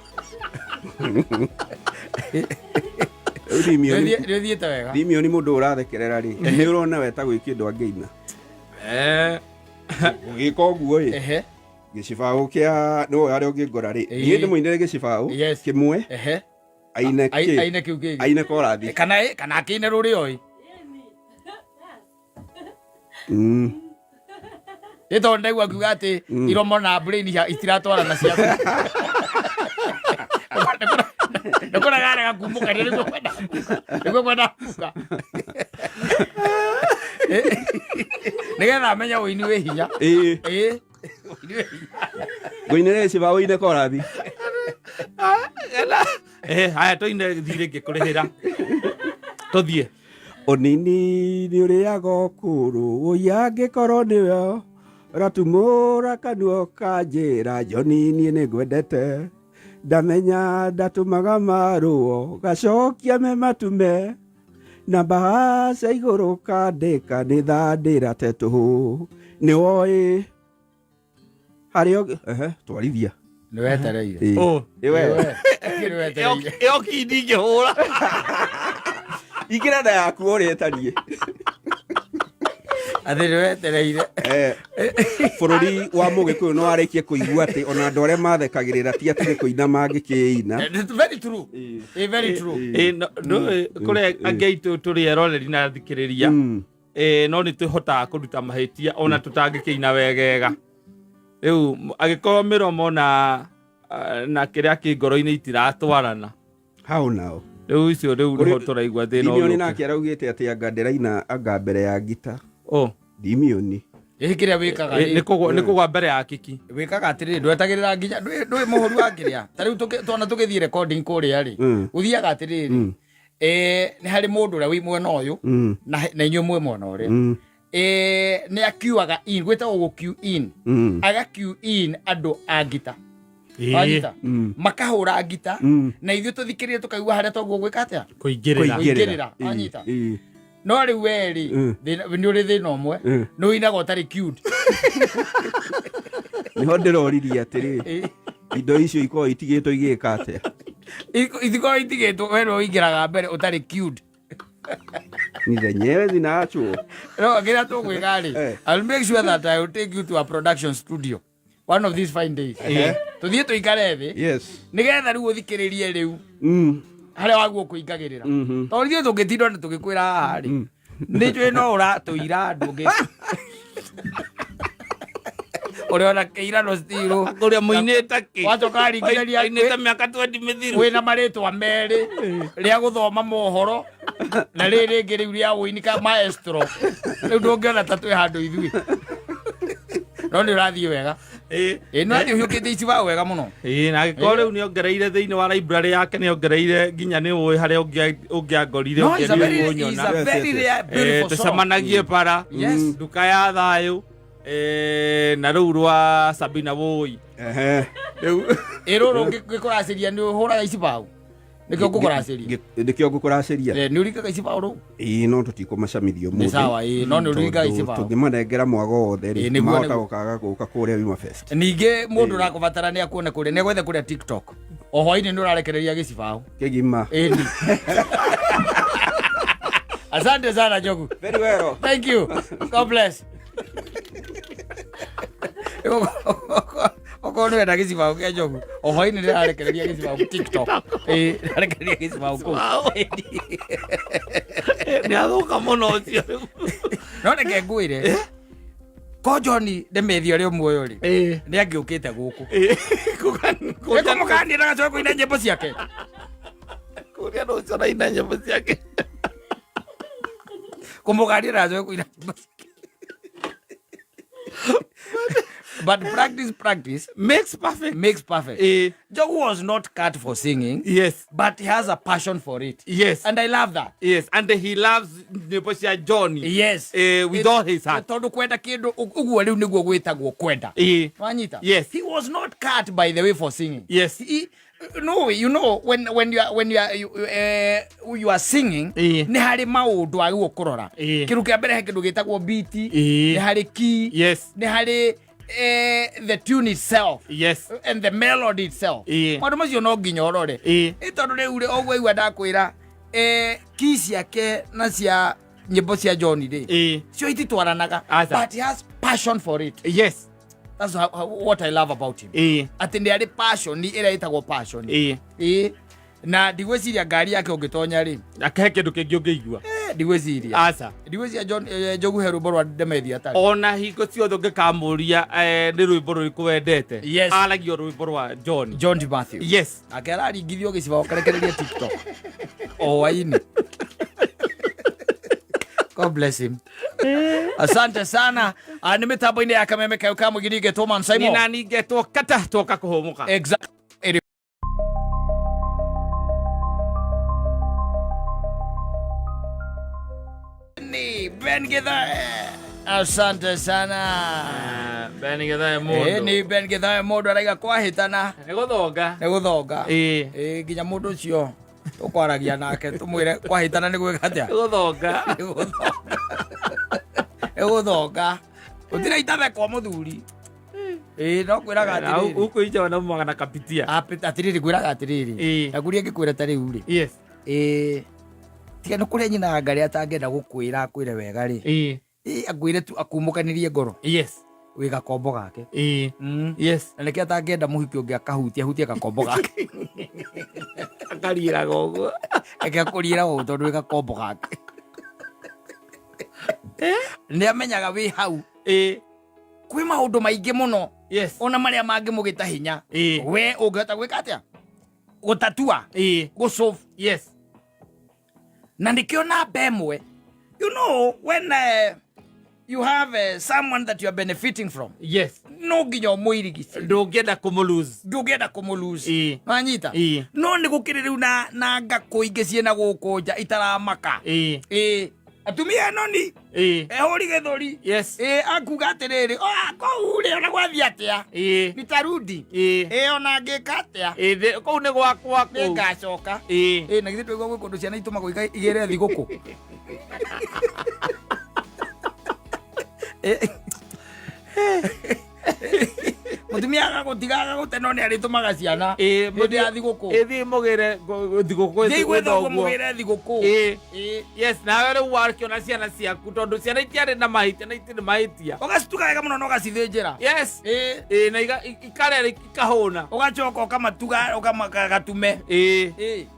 S3: Rĩu Thimioni
S1: Nĩ ũthiĩte wega.
S3: Thimioni mũndũ ũrathekerera rĩ, nĩ ũrona we ta gwĩ kĩndũ angĩina. Gũgĩka ũguo ĩ,
S1: Ehe.
S3: gĩcibaũ kĩa nĩ woĩ harĩa ũngĩngora rĩ,
S1: Ĩĩ.
S3: niĩ ndĩmũinĩre gĩcibaũ
S1: Yes.
S3: kĩmwe
S1: Ehe.
S3: aine kĩ
S1: Aine kĩu kĩngĩ.
S3: aine korathi.
S1: Kana kana akĩine rũrĩa oĩ. Nĩ tondũ ndaigua akiuga atĩ iromo na brain itiratwarana ciaku. Nĩ kũragarega kumũkania nĩguo kwenda nĩguo kwenda kuga. Nĩgetha amenye ũini wĩ hinya.
S3: Ĩĩ.
S1: Ĩĩ. Ũini wĩ hinya.
S3: Ngũinĩre gĩcibaũ ũine korathi.
S2: Haya tũine thirĩ ngĩkũrĩhĩra. Tũthiĩ.
S3: Ũnini nĩ ũrĩaga ũkũrũ ũi angĩkorwo nĩwe ũratumũra kanua ũkanjĩra John niĩ nĩ ngwendete ndamenya ndatũmaga marũo gacokia me matume na mbahaca igũrũ kandĩka nĩ thandĩra te tũhũ nĩ woĩ harĩa ehe twarithia.
S1: Nĩ wetereire.
S3: Ĩĩ.
S2: Oh.
S3: Ĩ we.
S1: Nĩ wetereire.
S2: Ĩyo ki ndingĩhũra.
S3: Ingĩra nda yaku ũrĩa ĩtariĩ.
S1: Atĩ nĩ wetereire.
S3: Bũrũri wa Mũgĩkũyũ nĩ warĩkie kũigua atĩ ona andũ arĩa mathekagĩrĩra ti atĩ nĩ kũina mangĩkĩina.
S1: It's very true. Ĩ very true.
S2: Ĩ, ndũĩ kũrĩ angĩ aitũ tũrĩ eroreri na athikĩrĩria. No nĩ twĩhotaga kũruta mahĩtia ona tũtangĩkĩina wegega. Rĩu angĩkorwo mĩromo na kĩrĩa kĩ ngoro-inĩ itiratwarana.
S3: How now?
S2: Rĩu icio rĩu nĩho tũraigua thĩna
S3: Thimioni
S2: ũyũ.
S3: nake araugĩte atĩ anga ndĩraina anga mbere ya ngita.
S2: Oh.
S3: Thimioni.
S1: Ĩ kĩrĩa wĩkaga rĩ?
S2: Nĩ kũgwa mbere ya kiki.
S1: Wĩkaga atĩrĩrĩ, ndwetagĩrĩra nginya ndũĩ mũhũri wa kĩrĩa. Ta rĩu twana tũgĩthiĩ recording kũrĩa rĩ, gũthiaga atĩrĩrĩ, nĩ harĩ mũndũ ũrĩa wĩ mwena ũyũ, na inyuĩ mwĩ mwena ũrĩa. Nĩ akiuaga in, gwĩtagwo gũ cue in. Aga cue in andũ a ngita. Wanyita? Makahũra ngita, na ithuĩ tũthikĩrĩrie tũkaigua harĩa twaguo gwĩka atĩa?
S2: Kũingĩrĩra.
S1: Kũingĩrĩra. Wanyita? No rĩu we rĩ, nĩ ũrĩ thĩna ũmwe, nĩ ũinaga ũtarĩ cued.
S3: Nĩho ndĩroririe atĩrĩ, indo icio ikoragwo itigĩtwo igĩka atĩa?
S1: Itikoragwo itigĩtwo, we nĩwe ũingĩraga mbere ũtarĩ cued.
S3: Ni zenyewe zinaachwo.
S1: No, kĩrĩa tũgwĩka rĩ, I'll make sure that I will take you to a production studio one of these fine days. Tũthiĩ tũikare thĩ. Nĩgetha rĩu ũthikĩrĩrie rĩu. Harĩa waguo kũingagĩrĩra. Tondũ ithuĩ tũngĩtinda na tũgĩkwĩra haha rĩ, nĩ njũĩ no ũratũira andũ ũngĩ. Ũrĩa ona kĩirano still.
S2: Ũrĩa mũinĩte kĩ?
S1: Wacoka waringithania
S2: Ainĩte mĩaka 20 mĩthiru.
S1: Wĩna marĩtwa merĩ rĩa gũthoma mohoro na rĩrĩ rĩngĩ rĩu rĩa ũini ka maestro. Rĩu ndũngĩona ta twĩ handũ ithuĩ. No nĩ ũrathiĩ wega. Ĩ, nĩ ũrathiĩ ũhiũkĩtie icibaũ wega mũno.
S2: Ĩ, na angĩkorwo rĩu nĩ ongereire thĩinĩ wa library yake, nĩ ongereire nginya nĩ ũĩ harĩa ũngĩangorire,
S1: No, it's a
S2: ũngĩthiĩ
S1: very,
S2: kũnyona.
S1: it's a very rare, beautiful song.
S2: Tũcemanagie bara. Nduka ya thayũ. Na rĩu rwa Sabina Woi. Rĩu.
S1: Ĩ, rũrũ ngĩkũracĩria nĩ ũhũraga icibaũ? Nĩkĩo ngũkũracĩria.
S3: Nĩkĩo ngũkũracĩria?
S1: Nĩ ũringaga icibaũ rũu?
S3: Ĩĩ, no tũtikũmacamithia ũmũthĩ.
S1: Nĩ sawa, ĩĩ, no nĩ ũringaga
S3: Tondũ
S1: icibaũ.
S3: tũngĩmanengera mwago wothe rĩ,
S1: Ĩĩ, nĩguo,
S3: mahota
S1: nĩguo.
S3: gũkaga gũka kũrĩa Wima Fest.
S1: Ningĩ mũndũ ũrakũbatara nĩ akuone kũrĩa, nĩ agwethe kũrĩa TikTok. O hwainĩ nĩ ũrarekereria gĩcibaũ.
S3: Kĩgima.
S1: Ĩni. Asante sana Njogu.
S3: Very well.
S1: Thank you. God bless. Okorwo nĩ wenda gĩcibaũ kĩa Njogu, o hwainĩ ndĩrarekereria gĩcibaũ TikTok. Ĩĩ, ndĩrarekereria gĩcibaũ kũu.
S2: Nĩ athũka mũno ũcio rĩu.
S1: No reke ngwĩre, ko John Ndemethia ũrĩa muoyo rĩ, nĩ angĩũkĩte gũkũ. Nĩkũmũkania ndagacoke kũina nyĩmbo ciake.
S2: Kũrĩa no ũcio araina nyĩmbo ciake.
S1: Kũmũkania ndagacoke kũina nyĩmbo ciake. But practice, practice
S2: makes perfect.
S1: Makes perfect. Njogu was not cut for singing, but he has a passion for it. And I love that.
S2: Yes, and he loves nyĩmbo cia Johnny. With all his heart.
S1: Tondu kwenda kindu uguo riu niguo gwitagwo kwenda. Wanyita?
S2: Yes.
S1: He was not cut, by the way, for singing. He, no, you know, when you are singing, nĩ harĩ maũndũ agĩrĩirwo kũrora. Kĩndũ kĩa mbere, he kĩndũ gĩtagwo beat, nĩ harĩ key, nĩ harĩ the tune itself and the melody itself. Maũndũ macio no nginya ũrore. Ĩ tondũ rĩu rĩ, ũguo igua ndakwĩra, key ciake na cia nyĩmbo cia John rĩ, cio ititwaranaga.
S2: Aca.
S1: But he has passion for it. That's what I love about him, atĩ nĩ arĩ passion ĩrĩa ĩtagwo passion. Ĩ, na ndigwĩciria ngari yake ũngĩtonya rĩ,
S2: Akahe kĩndũ kĩngĩ ũngĩigua.
S1: Ndigwĩciria.
S2: Aca.
S1: Ndigwĩciria John, Njogu he rwĩmbo rwa Demethi atarĩ.
S2: Ona hingo ciothe ũngĩkamũria nĩ rwĩmbo rũrĩkũ wendete, aragia rwĩmbo rwa John.
S1: John D. Matthew. Nake araringithio gĩcibaũ karekereria TikTok o waini. God bless him. Asante sana. Nĩ mĩtambo-inĩ ya kameme kayo ka mũgiri ngetwo Man Simon.
S2: Nina ningetwo kata twoka kũhũmũka.
S1: Exactly. Ni Ben Githae. Asante sana.
S2: Ben Githae
S1: Eh, ni
S2: mũndũ.
S1: Ben Githae mũndũ araiga kwahĩtana
S2: Nĩ gũthonga.
S1: nĩ gũthonga. Nginya mũndũ ũcio tũkwaragia nake tũmwĩre kwahĩtana nĩ gwĩka atĩa?
S2: Nĩ gũthonga.
S1: Nĩ gũthonga. Nĩ gũthonga. Gũtirĩ itathekwo mũthuri. Ĩ, no kwĩraga atĩrĩrĩ.
S2: Huku inje wanaumaga na kapitia.
S1: Atĩrĩrĩ, kwĩraga atĩrĩrĩ. Nakuria ngĩkwĩra ta rĩu rĩ. Tiga nĩ kũrĩa nyina ngarĩ atangĩenda gũkwĩra akwĩre wega rĩ. Akwĩre tu akumũkanĩrie ngoro. Wĩ gakombo gake. Na nĩkĩo atangĩenda mũhiki ũngĩ akahutia hutie gakombo gake.
S2: Akariĩraga ũguo.
S1: Reke akũriĩra ũũ tondũ wĩ gakombo gake. Nĩ amenyaga wĩ hau. Kwĩ maũndũ maingĩ mũno ona marĩa mangĩmũgĩta hinya. We ũngĩhota gwĩka atĩa? Gũtatua. Gũsolve. Na nĩkĩo namba ĩmwe, you know, when you have someone that you are benefiting from, no nginya ũmũirigice.
S2: Ndũngĩenda kũmũ-lose.
S1: Ndũngĩenda kũmũ-lose. Wanyita? No nĩ gũkĩrĩ rĩu na ngakũ ingĩ ciĩna gũkũ nja itaramaka. Ĩ, atumia ĩno ni ehũri gĩthũri. Ĩ, akuga atĩrĩrĩ, "Oh, kũu rĩ, ona gwathiĩ atĩa, nitarudi." Ĩ, ona ngĩka atĩa,
S2: Kũu nĩ gwakwa kũu.
S1: Nĩngacoka. Ĩ, na githĩ ndũigua gwĩ kũndũ ciana itũmagwo igĩre thigũkũ? Ĩ. Mũtumia agagũtiga agagũte, no nĩ arĩtũmaga ciana hĩndĩ ya thigũkũ.
S2: Ĩthiĩ mũgĩre thigũkũ.
S1: Thiĩ gwĩ thoguo mũgĩre thigũkũ.
S2: Yes, nawe rĩu wakĩona ciana ciaku, tondũ ciana itiarĩ na mahĩtia na itirĩ mahĩtia.
S1: Ũgacituga wega mũno na ũgacithĩnjĩra.
S2: Ĩ, na ikarĩa ikahũna.
S1: Ũgacoka ũkamatuga ũkamagatume.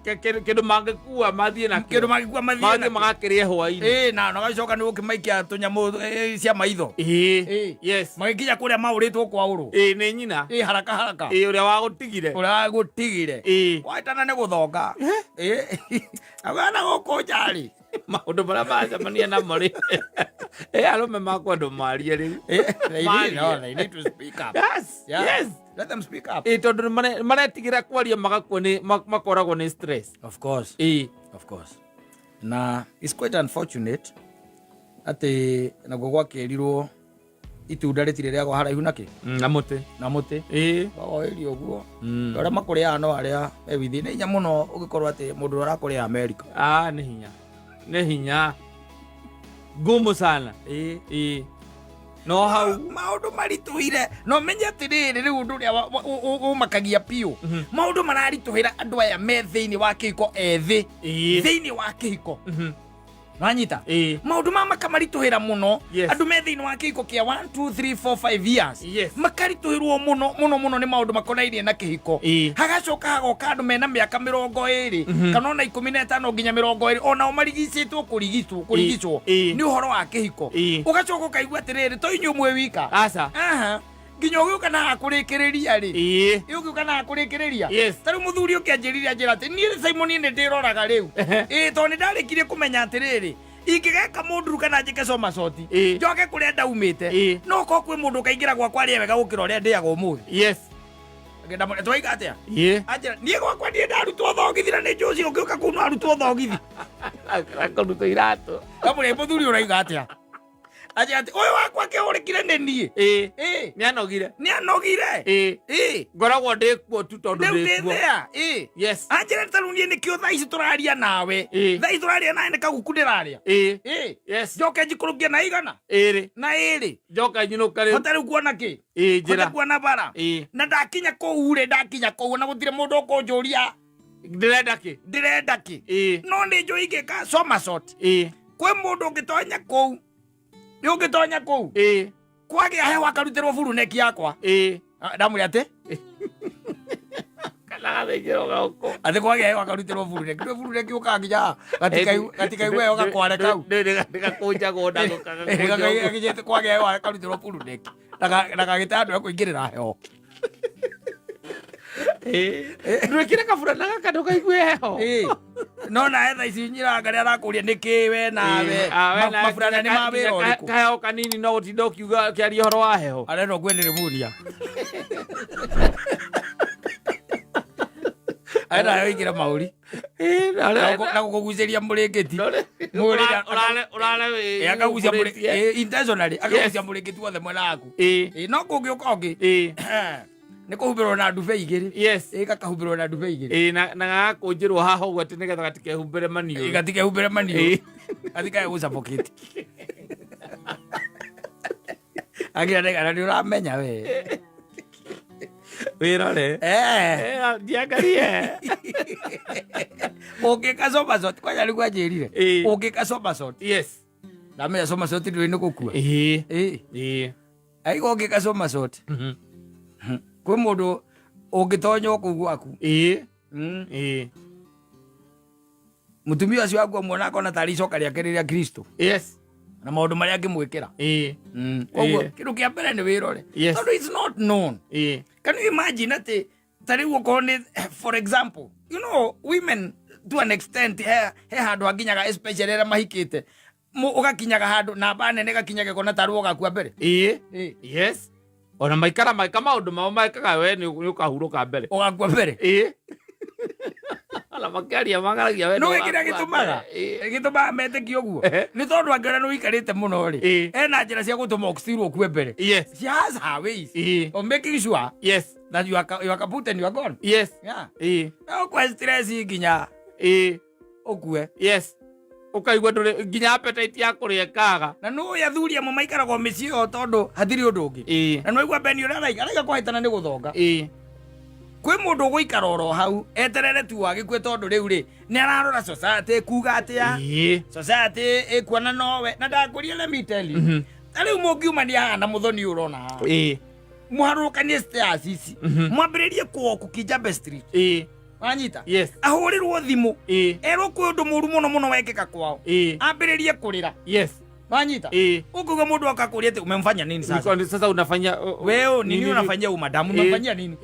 S2: Kĩndũ mangĩkua mathiĩ nakĩo.
S1: Kĩndũ mangĩkua mathiĩ
S2: mathiĩ
S1: nakĩo.
S2: magakĩrĩe hwaĩ-inĩ.
S1: Ĩ, na ũgacoka nĩ ũkĩmaikia tũnyamũ cia maitho. Magĩkinya kũrĩa maũrĩtwo kwaũrwo.
S2: Ĩ, nĩ nyina.
S1: Ĩ, haraka haraka.
S2: Ĩ, ũrĩa wagũtigire.
S1: Ũrĩa wagũtigire. Waitana nĩ gũthonga. Abana gũkũ nja-rĩ,
S2: Maũndũ marĩa maracemania namo rĩ, ĩ, arũme makwenda marie rĩu.
S1: They need,
S2: Marie.
S1: no, they need to speak up. Yeah. Let them speak up.
S2: Ĩ, tondũ nĩ maretigĩra kwaria magakua nĩ makoragwo nĩ stress.
S1: Of course. Of course. Na it's quite unfortunate atĩ naguo gwakĩrirwo itunda rĩtirĩ rĩagwa haraihu nakĩ
S2: Na mũtĩ.
S1: Na mũtĩ. Wagoĩrio ũguo. Arĩa makũrĩaga no arĩa me withi. Nĩ hinya mũno ũgĩkorwo atĩ mũndũ ũrĩa arakũrĩa America.
S2: Ah, nĩ hinya, nĩ hinya ngumu sana. Ĩ, no hau
S1: Maũndũ maritũhire no menye atĩrĩrĩ, rĩu ũndũ ũrĩa ũmakagia biũ, maũndũ mararitũhĩra andũ aya me thĩinĩ wa kĩhiko ethĩ, thĩinĩ wa kĩhiko. Wanyita? Maũndũ maya makamaritũhĩra mũno. Andũ me thĩinĩ wa kĩhiko kĩa 1 2 3 4 5 years makaritũhĩrwo mũno mũno mũno nĩ maũndũ makonainie na kĩhiko. Hagacoka hagoka andũ mena mĩaka 20 kana ona 15 nginya 20, onao marigicĩtwo kũrigicwo kũrigicwo nĩ ũhoro wa kĩhiko. Ũgacoka ũkaigua atĩrĩrĩ, to inyuĩ mwĩ wika.
S2: Aca.
S1: Aha, nginya ũgĩũka na hakũrĩkĩrĩria rĩ, ũgĩũka na hakũrĩkĩrĩria. Ta rĩu mũthuri ũkĩ anjĩrire anjĩra atĩ niĩ Simon nĩ ndĩroraga rĩu. Ĩ, tondũ nĩ ndarĩkirie kũmenya atĩrĩrĩ, Ingĩgeka mũnduru kana njĩke somasoti, njoke kũrĩa ndaumĩte, no korwo kwĩ mũndũ ũkaingĩra gwakwa arĩe wega gũkĩra ũrĩa ndĩaga ũmũthĩ. Ngenda mũno twaiga atĩa? Anjĩra niĩ gwakwa niĩ ndarutwo thogithi na nĩ njũci ũngĩũka kũu no arutwo thogithi.
S2: Akũrutwo iratũ.
S1: Ndamũria mũthuri ũraiga atĩa? Anjĩra atĩ ũyũ wakwa kĩhũrĩkire nĩ niĩ.
S2: Nĩ anogire.
S1: Nĩ anogire.
S2: Ngoragwo ndĩ kuo tu tondũ
S1: Rĩu
S2: ndĩ
S1: ndĩ
S2: kuo.
S1: there. Anjĩra ta rĩu niĩ nĩkĩo thaa ici tũraria nawe. Thaa ici tũraria nawe nĩ kaguku ndĩrarĩa. Njoke njikũrũkie na igana
S2: Ĩrĩ.
S1: na ĩrĩ.
S2: Njoka nyinũka rĩu.
S1: Hote rĩu kuona kĩ?
S2: Njĩra.
S1: Hote kuona bara. Na ndakinya kũu rĩ, ndakinya kũu na gũtirĩ mũndũ ũkũnjũria
S2: Ndĩrenda kĩ?
S1: Ndĩrenda kĩ? No nĩ njũĩ ingĩka somersault. Kwĩ mũndũ ũngĩtonya kũu, nĩ ũngĩtonya kũu kwagĩa heho akarutĩrwo buruneki yakwa. Ah, ndamwĩra atĩ
S2: Kana gathĩnjĩrwo goko.
S1: Atĩ kwagĩa heho akarutĩrwo buruneki, ndũĩ buruneki ũkaga nginya gatikaigua heho gakware kau.
S2: Gakũnjagwo nako gagakũnjwo.
S1: Gakinyĩte kwagĩa heho akarutĩrwo buruneki ndakagĩte andũ a kũingĩrĩra heho.
S2: Ndwĩkĩre kaburana gaka ndũkaigue heho.
S1: No nawe thaa ici nyiranga rĩa arakũria nĩ kĩ we nawe maburana nĩ ma wĩra ũrĩkũ?
S2: Kaheho kanini no ũtinda ũkiuga ũkĩaria ũhoro wa heho.
S1: Arenda ũkue nĩ rĩmuria arenda nawe ũingĩre maũri na gũkũgucĩria mũrĩngĩti.
S2: Ũrare
S1: Akagucia intentionally, akagucia mũrĩngĩti wothe mwena waku. No kũngĩũka ũngĩ nĩ kũhumbĩrwo na ndube igĩrĩ. Gakahumbĩrwo na ndube igĩrĩ.
S2: Na gagakũnjĩrwo haha ũguo atĩ nĩgetha gatikehumbĩre maniũrũ.
S1: Gatikehumbĩre maniũrũ, gatikae gũsuffocate. Agira nĩ nĩ ũramenya we.
S2: Wĩrore. Ndiangarie.
S1: Ũngĩka somersault kwanja nĩguo anjĩrire. Ũngĩka somersault, ndamenya somersault ndũĩ nĩ gũkua. Aiga ũngĩka somersault, kwĩ mũndũ ũngĩtonywo kũu gwaku. Mũtumia ũcio waku amuona akona tarĩ icoka rĩake rĩrĩa Kristo na maũndũ marĩa angĩmwĩkĩra. Koguo kĩndũ kĩa mbere nĩ wĩrore, tondũ it's not known. Can you imagine atĩ ta rĩu okorwo nĩ, for example, women to an extent he handũ hakinyaga, especially arĩa mahikĩte, ũgakinyaga handũ namba nene ĩgakinyaga ĩkona tarĩ ũgakua mbere.
S2: Yes, ona maikara maika maũndũ mao mekaga we nĩ ũkahurũka mbere.
S1: Ũgakua mbere.
S2: Ona makĩaria magaragia we
S1: no
S2: nĩ
S1: kĩrĩa
S2: ũgakua
S1: gĩtũmaga
S2: mbere.
S1: Gĩtũmaga metĩkie ũguo nĩ tondũ angĩona nĩ ũikarĩte mũno rĩ, ena njĩra cia gũtũma ũcirwo ũkue mbere. She has her ways of making sure that you are kaput and you are gone. Yeah. No kwa stress nginya ũkue.
S2: Yes, ũkaigua ndũrĩ nginya appetite ya kũrĩa ĩkaga.
S1: Na nĩ athuri amwe maikaragwo mĩciĩ ĩyo tondũ hatirĩ ũndũ ũngĩ. Na nĩwaigua Beni ũrĩa araiga, araiga kũhĩtana nĩ gũthonga. Kwĩ mũndũ ũgũikara oro hau eterere tu agĩkue, tondũ rĩu rĩ nĩ ararora society ĩkuga atĩa. Society ĩkuona nowe na ndakũria. Let me tell you, ta rĩu mũngiumania haha na mũthoni ũyũ ũrona haha, mũharũrũkanie stairs ici, mwambĩrĩrie kũwoku Kijabe Street, wanyita?
S2: Yes.
S1: Ahũrĩrwo thimũ, erwo kwĩ ũndũ mũru mũno mũno wekĩka kwao, ambĩrĩrie kũrĩra. Wanyita? Ũkauga mũndũ akakũria atĩ umemfanya nini sasa?
S2: Sasa unafanya
S1: Wewe nini unafanyia huyu madamu? Unamfanyia nini?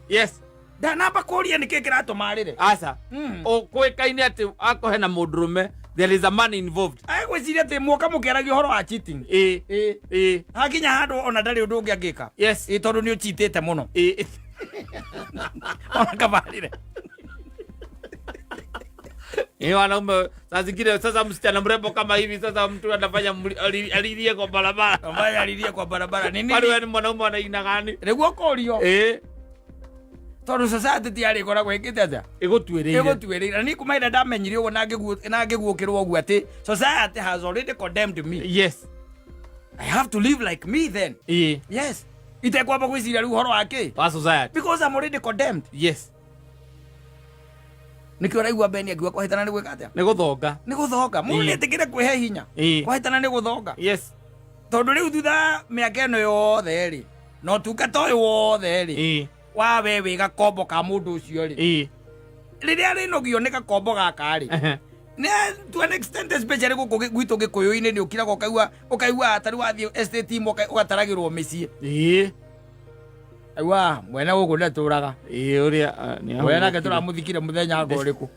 S2: Yes.
S1: Ndanamba kũria nĩkĩ kĩratũma arĩre.
S2: Aca. Ũkũĩkaine atĩ akorwo hena mũndũrũme, there is a man involved.
S1: Agwĩciria atĩ mwoka mũkĩaragia ũhoro wa cheating. Hakinya handũ ona ndarĩ ũndũ ũngĩ angĩka. Tondũ nĩ ũchitĩte mũno. Ona kabarĩre.
S2: Wanaume saa zingine, sasa msichana mrembo kama hivi, sasa mtu anafanya alilie kwa barabara.
S1: Ambaye alilie kwa barabara nĩ
S2: Kwani
S1: nini?
S2: wewe ni mwanaume anaina gani?
S1: Nĩguo kũrio, tondũ society ti yarĩ ĩkoragwo ĩkĩte atĩa?
S2: Ĩgũtuĩrĩire.
S1: Ĩgũtuĩrĩire. Na niĩ kuma ĩrĩa ndamenyire ũguo na ngĩguũkĩrwo ũguo atĩ society has already condemned me, I have to live like me then. Yes, itekwamba gwĩciria rĩu ũhoro wa kĩ
S2: Wa society.
S1: Because I'm already condemned. Nĩkĩo ũraigua Beni akiuga kũhĩtana nĩ gwĩka atĩa?
S2: Nĩ gũthonga.
S1: Nĩ gũthonga. Mũndũ nĩetĩkĩre kwĩhe hinya. Kũhĩtana nĩ gũthonga, tondũ rĩu thutha wa mĩaka ĩno yothe rĩ, na ũtungata ũyũ wothe rĩ, wa we wĩ gakombo ka mũndũ ũcio rĩ, rĩrĩa rĩnogio nĩ gakombo gaka rĩ, nĩ to an extent, especially gũkũ gwitũ gĩkũyũ-inĩ, nĩ ũkiraga ũkaigua tarĩ wathiĩ estate imwe ũgataragĩrwo mĩciĩ. Aigua mwene gũkũ ndatũraga.
S2: Ũrĩa nĩ
S1: we nake tũramũthikire mũthenya anga ũrĩkũ.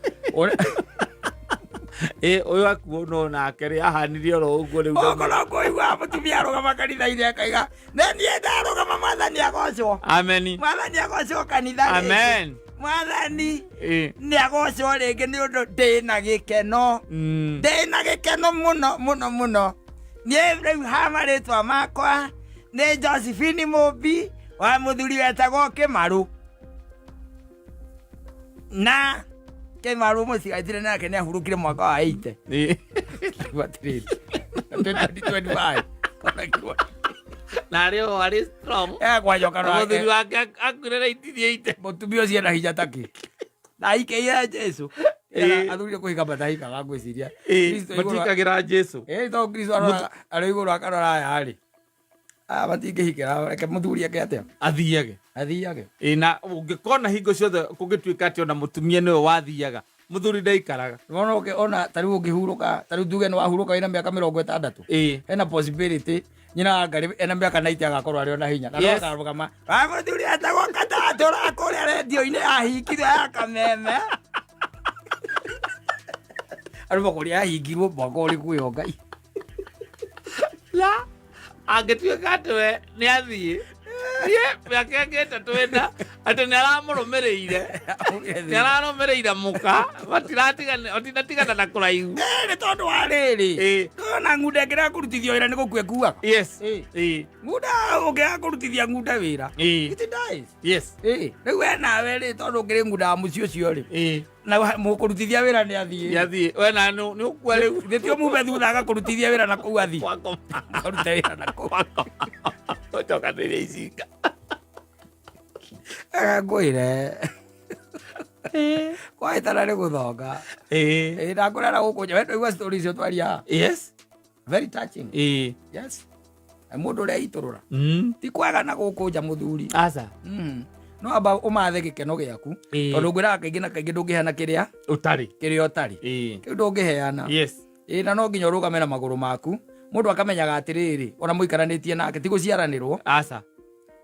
S2: Ĩ, ũyũ akuo no nake rĩ ahanirie oro ũguo rĩu
S1: Okorwo kũigua mũtumia arũgama kanitha-inĩ akaiga, nĩ niĩ ndarũgama mwathani agocwo.
S2: Ameni.
S1: Mwathani agocwo kanitha rĩngĩ.
S2: Amen.
S1: Mwathani
S2: Ĩ.
S1: nĩ agocwo rĩngĩ nĩ ũndũ ndĩna gĩkeno. Ndĩna gĩkeno mũno mũno mũno. Niĩ rĩu ha marĩtwa makwa nĩ Josephine Mũmbi wa mũthuri wetagwo Kĩmarũ. Na Kĩmarũ mũciganjire nake nĩ ahurũkire mwaka wa 80.
S2: Ĩ.
S1: Atĩrĩrĩ, 2025. Ona
S2: Na arĩ o arĩ strong.
S1: Gwacoka
S2: Na mũthuri wake akuire 1980.
S1: Mũtumia ũcio ena hinya takĩ. Ndaikĩire Jesu.
S2: Ĩ.
S1: Athuri kũhika matahikaga ngwĩciria.
S2: Ĩ,
S1: Kristo igũrũ-
S2: matikagĩra Jesu.
S1: Ĩ, to Kristo arora arĩ igũrũ akarora aya rĩ. Aya matingĩhikĩra reke mũthuri eke atĩa?
S2: Athiage.
S1: Athiage.
S2: Ĩ, na ũngĩkona hingo ciothe kũngĩtuĩka atĩ ona mũtumia nĩwe wathiaga mũthuri ndaikaraga.
S1: Nĩwona ona ta rĩu ũngĩhurũka ta rĩu tuge nĩ wahurũka wĩna mĩaka 60.
S2: Ĩ.
S1: Hena possibility nyina wa Ngarĩ ena mĩaka 90 agakorwo arĩ ona hinya. Na no
S2: Yes.
S1: akarũgama. Wa mũthuri etagwo Katatũra kũrĩa rendio-inĩ ahingirwo ya Kameme. Andũ makoria ahingirwo mwaka ũrĩkũ ũyũ Ngai.
S2: La angĩtuĩka atĩ we nĩ athiĩ thiĩ mĩaka ĩngĩ ĩtatũ ĩna atĩ nĩ aramũrũmĩrĩire nĩ ararũmĩrĩire mũka matinatigana na kũraihu.
S1: Nĩ tondũ wa rĩrĩ.
S2: Ĩ.
S1: Ona ng'unda ĩngĩrega kũrutithio wĩra nĩ gũkua ĩkuaga.
S2: Yes.
S1: Ĩ.
S2: Ĩ.
S1: Ng'unda ũngĩaga kũrutithia ng'unda wĩra.
S2: Ĩ.
S1: It dies.
S2: Yes.
S1: Ĩ. Rĩu we nawe rĩ tondũ ũkĩrĩ ng'unda wa mũciĩ ũcio rĩ.
S2: Ĩ.
S1: Na mũkũrutithia wĩra nĩ athiĩ.
S2: Nĩ athiĩ we na nĩ ũkua rĩu.
S1: Gĩtio mume thutha agakũrutithia wĩra na kũu athiĩ.
S2: Wakoma.
S1: Akarute wĩra na kũu.
S2: Wakoma. Ũcokanĩrĩria icinga.
S1: Ngwĩre. Kwahĩtana nĩ gũthonga.
S2: Ĩ.
S1: Ĩ ndakũrera gũkũ nja. We ndũigua story icio twaria.
S2: Yes.
S1: Very touching.
S2: Ĩ.
S1: Yes. Na mũndũ ũrĩa itũrũra. Ti kwega na gũkũ nja mũthuri.
S2: Aca.
S1: No amba ũmathe gĩkeno gĩaku.
S2: Ĩ.
S1: Tondũ ngwĩraga kaingĩ na kaingĩ ndũngĩheana kĩrĩa
S2: Ũtarĩ.
S1: kĩrĩa ũtarĩ.
S2: Ĩ.
S1: Kĩu ndũngĩheana.
S2: Yes.
S1: Ĩ na no nginya ũrũgame na magũrũ maku. Mũndũ akamenyaga atĩrĩrĩ, ona mũikaranĩtie nake ti gũciaranĩrwo.
S2: Aca.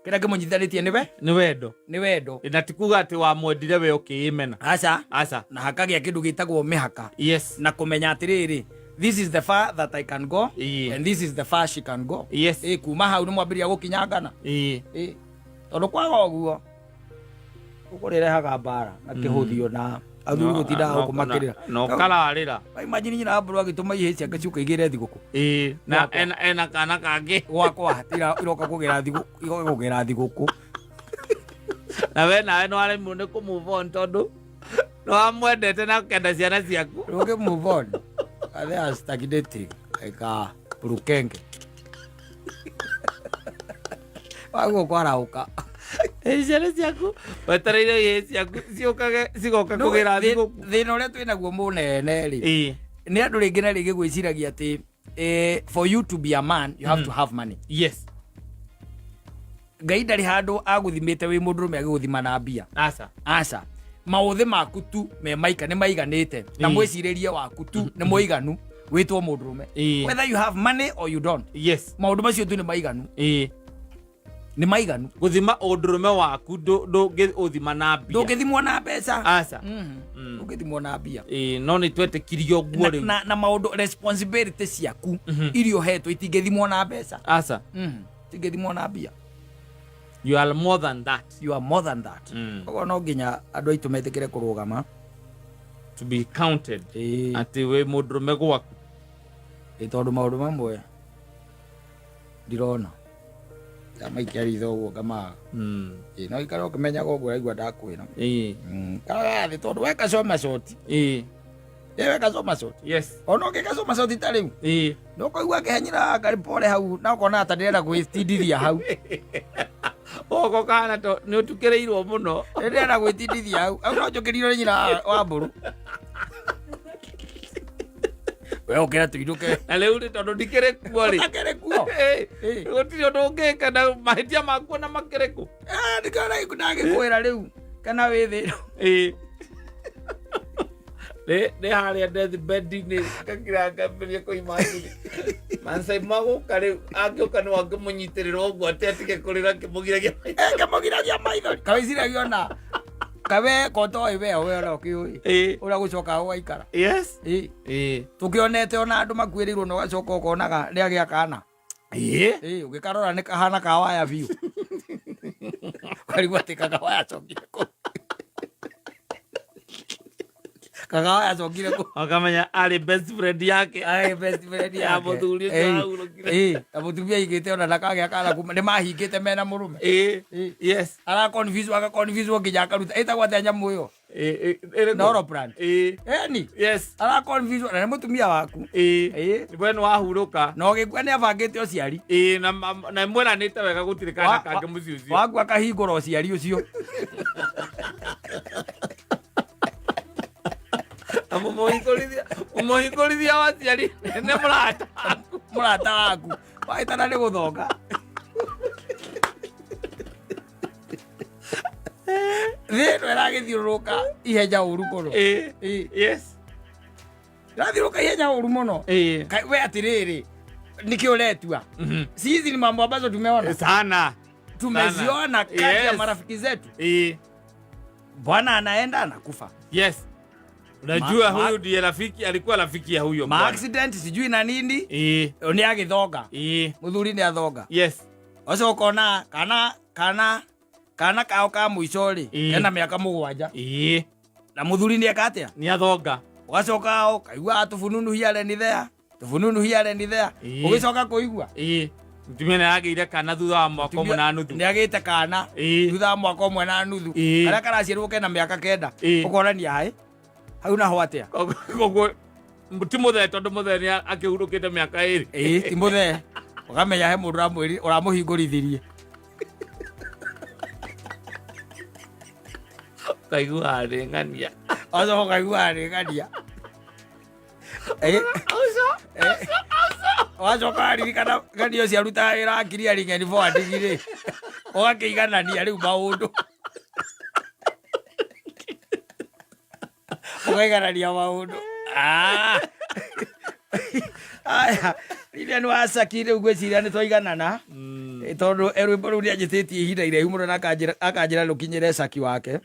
S1: Kĩrĩa kĩmũnyitithanĩtie nĩwe
S2: Nĩ wendo.
S1: Nĩ wendo.
S2: Na ti kuga atĩ wamwendire we ũkĩĩmena.
S1: Aca.
S2: Aca.
S1: Na hakagĩa kĩndũ gĩtagwo mĩhaka.
S2: Yes.
S1: Na kũmenya atĩrĩrĩ, this is the far that I can go
S2: Ĩĩ.
S1: and this is the far she can go.
S2: Yes.
S1: Ĩ kuma hau nĩ mwambĩrĩria gũkinyangana.
S2: Ĩĩ.
S1: Ĩ tondũ kwaga ũguo ũkũrĩrehaga mbara na kĩhũthio na athuri gũtindaga gũkũ makĩrĩra.
S2: Na ũkararĩra.
S1: Imagine nyina wa mbũrũ agĩtũma ihĩĩ ciake ciũke igĩre thigũkũ.
S2: Ĩĩ. Na ena kana kangĩ.
S1: Gwakwa iroka kũgĩra thigũkũ, iroka kũgĩra thigũkũ.
S2: Na we nawe nĩ waremirwo nĩ kũ move on tondũ nĩ wamwendete na ũkenda ciana ciaku.
S1: Ũngĩ move on. They are stagnating like a burukenge. Waguo kwarahũka.
S2: Ĩ, ciana ciaku wetereire ihĩĩ ciaku ciũkage cigoka kũgĩra thigũkũ.
S1: Thĩna ũrĩa twĩ naguo mũnene rĩ
S2: Ĩĩ.
S1: nĩ andũ rĩngĩ na rĩngĩ gwĩciragia atĩ for you to be a man you have to have money.
S2: Yes.
S1: Ngai ndarĩ handũ agũthimĩte wĩ mũndũrũme agĩgũthima na mbia.
S2: Aca.
S1: Aca, maũthĩ maku tu me maika nĩ maiganĩte na
S2: Ĩĩ.
S1: mwĩcirĩrie waku tu nĩ mũiganu wĩtwo mũndũrũme.
S2: Ĩĩ.
S1: Whether you have money or you don't,
S2: Yes.
S1: maũndũ macio tu nĩ maiganu.
S2: Ĩĩ.
S1: Nĩ maiganu.
S2: Gũthima ũndũrũme waku ndũngĩũthima na mbia.
S1: Ndũngĩthimwo na mbeca.
S2: Aca.
S1: Ndũngĩthimwo na mbia.
S2: Ĩĩ, no nĩ twetĩkirio ũguo
S1: na,
S2: rĩu.
S1: na maũndũ responsibility ciaku iria ũhetwo itingĩthimwo na mbeca.
S2: Aca.
S1: Itingĩthimwo na mbia.
S2: You are more than that.
S1: You are more than that. Koguo no nginya andũ aitũ metĩkĩre kũrũgama
S2: To be counted.
S1: Ĩĩ.
S2: Atĩ wĩ mũndũrũme gwaku.
S1: Ĩ tondũ maũndũ mamwe ndirona ndamaikia ritho ũguo ngamaga. Ĩ no ikara ũkĩmenyaga ũguo ũraigua ndakwĩra.
S2: Ĩĩ.
S1: Karaga thĩ tondũ weka coma coti.
S2: Ĩĩ.
S1: Ĩ weka coma coti.
S2: Yes.
S1: Ona ũngĩka coma coti ta rĩu.
S2: Ĩĩ.
S1: Nĩ ũkũigua akĩhenyĩra ngarĩ pole hau na ũkona ta ndĩrenda gwĩtindithia hau.
S2: Ũgoka ũkahana to nĩ ũtukĩrĩirwo mũno.
S1: Ndĩrenda gwĩtindithia hau. Hau no njũkĩrire nĩ nyina wa mbũrũ. We ũkĩra tũinũke.
S2: Na rĩu rĩ tondũ ndikĩrĩ kuo rĩ.
S1: Ũtakĩrĩ kuo.
S2: Ĩĩ.
S1: Ĩĩ.
S2: Gũtirĩ ũndũ ũngĩka na mahĩtia makuo na makĩrĩ kũ.
S1: Ndikana ndagĩkwĩra rĩu kana wĩ thĩ.
S2: Ĩĩ. Nĩ harĩa deathbed-inĩ ngakira ngambĩrĩria kũimagine. Mancai magũka rĩu angĩũka nĩ wangĩmũnyitĩrĩra ũguo atĩ atige kũrĩra ngĩmũgiragia maithori.
S1: Ngĩmũgiragia maithori. Kawĩciragia ona Kawe kotoĩ we we ũrĩa ũkĩũĩ ũrĩa gũcoka ũgaikara.
S2: Yes.
S1: Tũkĩonete ona andũ makuĩrĩirwo na ũgacoka ũkonaga nĩ agĩa kana. Ũgĩkarora nĩ kahana ka waya biũ. Ũkarigwo atĩ kagawaya acokire kũ. Kagawaya acokire kũ.
S2: Akamenya arĩ best friend yake.
S1: Ai best friend
S2: Ya
S1: yake.
S2: mũthuri ũcio ahurũkire.
S1: Na mũtumia aigĩte ona ndakagĩa kana kuma nĩ mahingĩte mena mũrũme.
S2: Yes.
S1: Ara confuse aka confuse nginya akaruta ĩtagwo atĩa nyamũ ĩyo? Neuroplant. Eni.
S2: Yes.
S1: Ara confuse na nĩ mũtumia waku.
S2: We nĩ wahurũka.
S1: Na ũgĩkua nĩ abangĩte ũciari.
S2: Na na mwĩranĩte wega gũtirĩ kana kangĩ mũciĩ ũcio.
S1: Waku akahingũra ũciari ũcio.
S2: Na mũmũhingũrithia wa aciari nĩ mũrata waku.
S1: Mũrata waku. Wahĩtana nĩ gũthonga. Thĩ ĩno ĩragĩthiũrũrũka ihenya ũru mũno.
S2: Yes.
S1: Ĩrathiũrũrũka ihenya ũru mũno. We atĩrĩrĩ, nĩkĩ ũretua? Si hizi ni mambo ambazo tumeona.
S2: Sana.
S1: Tumeziona kati ya marafiki zetu. Bwana anaenda anakufa.
S2: Yes. Unajua huyu ndiye rafiki, alikuwa rafiki ya huyo
S1: Ma
S2: bwana.
S1: accident sijui na nini. Nĩ agĩthonga. Mũthuri nĩ athonga.
S2: Yes.
S1: Ũcoka ũkona kana kao ka mũico rĩ, kena mĩaka 7. Na mũthuri nĩ eka atĩa?
S2: Nĩ athonga.
S1: Ũgacoka ũkaigua tũbununu hiare nĩ thea. Tũbununu hiare nĩ thea. Ũgĩcoka kũigua.
S2: Mũtumia nĩ agĩire kana thutha wa mwaka ũmwe na nuthu.
S1: Nĩ agĩte kana thutha wa mwaka ũmwe na nuthu. Karĩa karaciarwo kena mĩaka 9. Ũkonania haĩ. Hau naho atĩa?
S2: Koguo ti mũthee tondũ mũthee nĩ akĩhurũkĩte mĩaka 2.
S1: Ti mũthee. Ũkamenya he mũndũ ũramũhingũrithirie.
S2: Ũkaigua nĩ ng'ania.
S1: Ũgacoka ũkaigua nĩ ng'ania. Ũgacoka waririkana ng'ania ũcio arutaga wĩra wa clearing and forwarding rĩ. Ũgakĩiganania rĩu maũndũ. Ũkaiganania maũndũ. Aya, Lilian Wasaki rĩu ngwĩciria nĩ twaiganana. Tondũ rwĩmbo rũu nĩanjĩtĩtie ihinda iraihu mũno na akanjĩra rũkinyĩre Saki wake.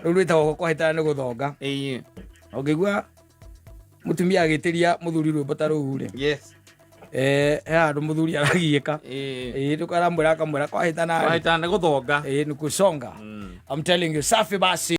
S1: Rũu rwĩtagwo kũhĩtana nĩ gũthonga. Ũngĩigua mũtumia agĩtĩria mũthuri rwĩmbo ta rũu rĩ.
S2: Yes.
S1: He handũ mũthuri aragiĩka. Ndũkaramwĩra akamwĩra kwahĩtana rĩ.
S2: Kwahĩtana nĩ gũthonga.
S1: Nĩ gũconga. I'm telling you, safi basi.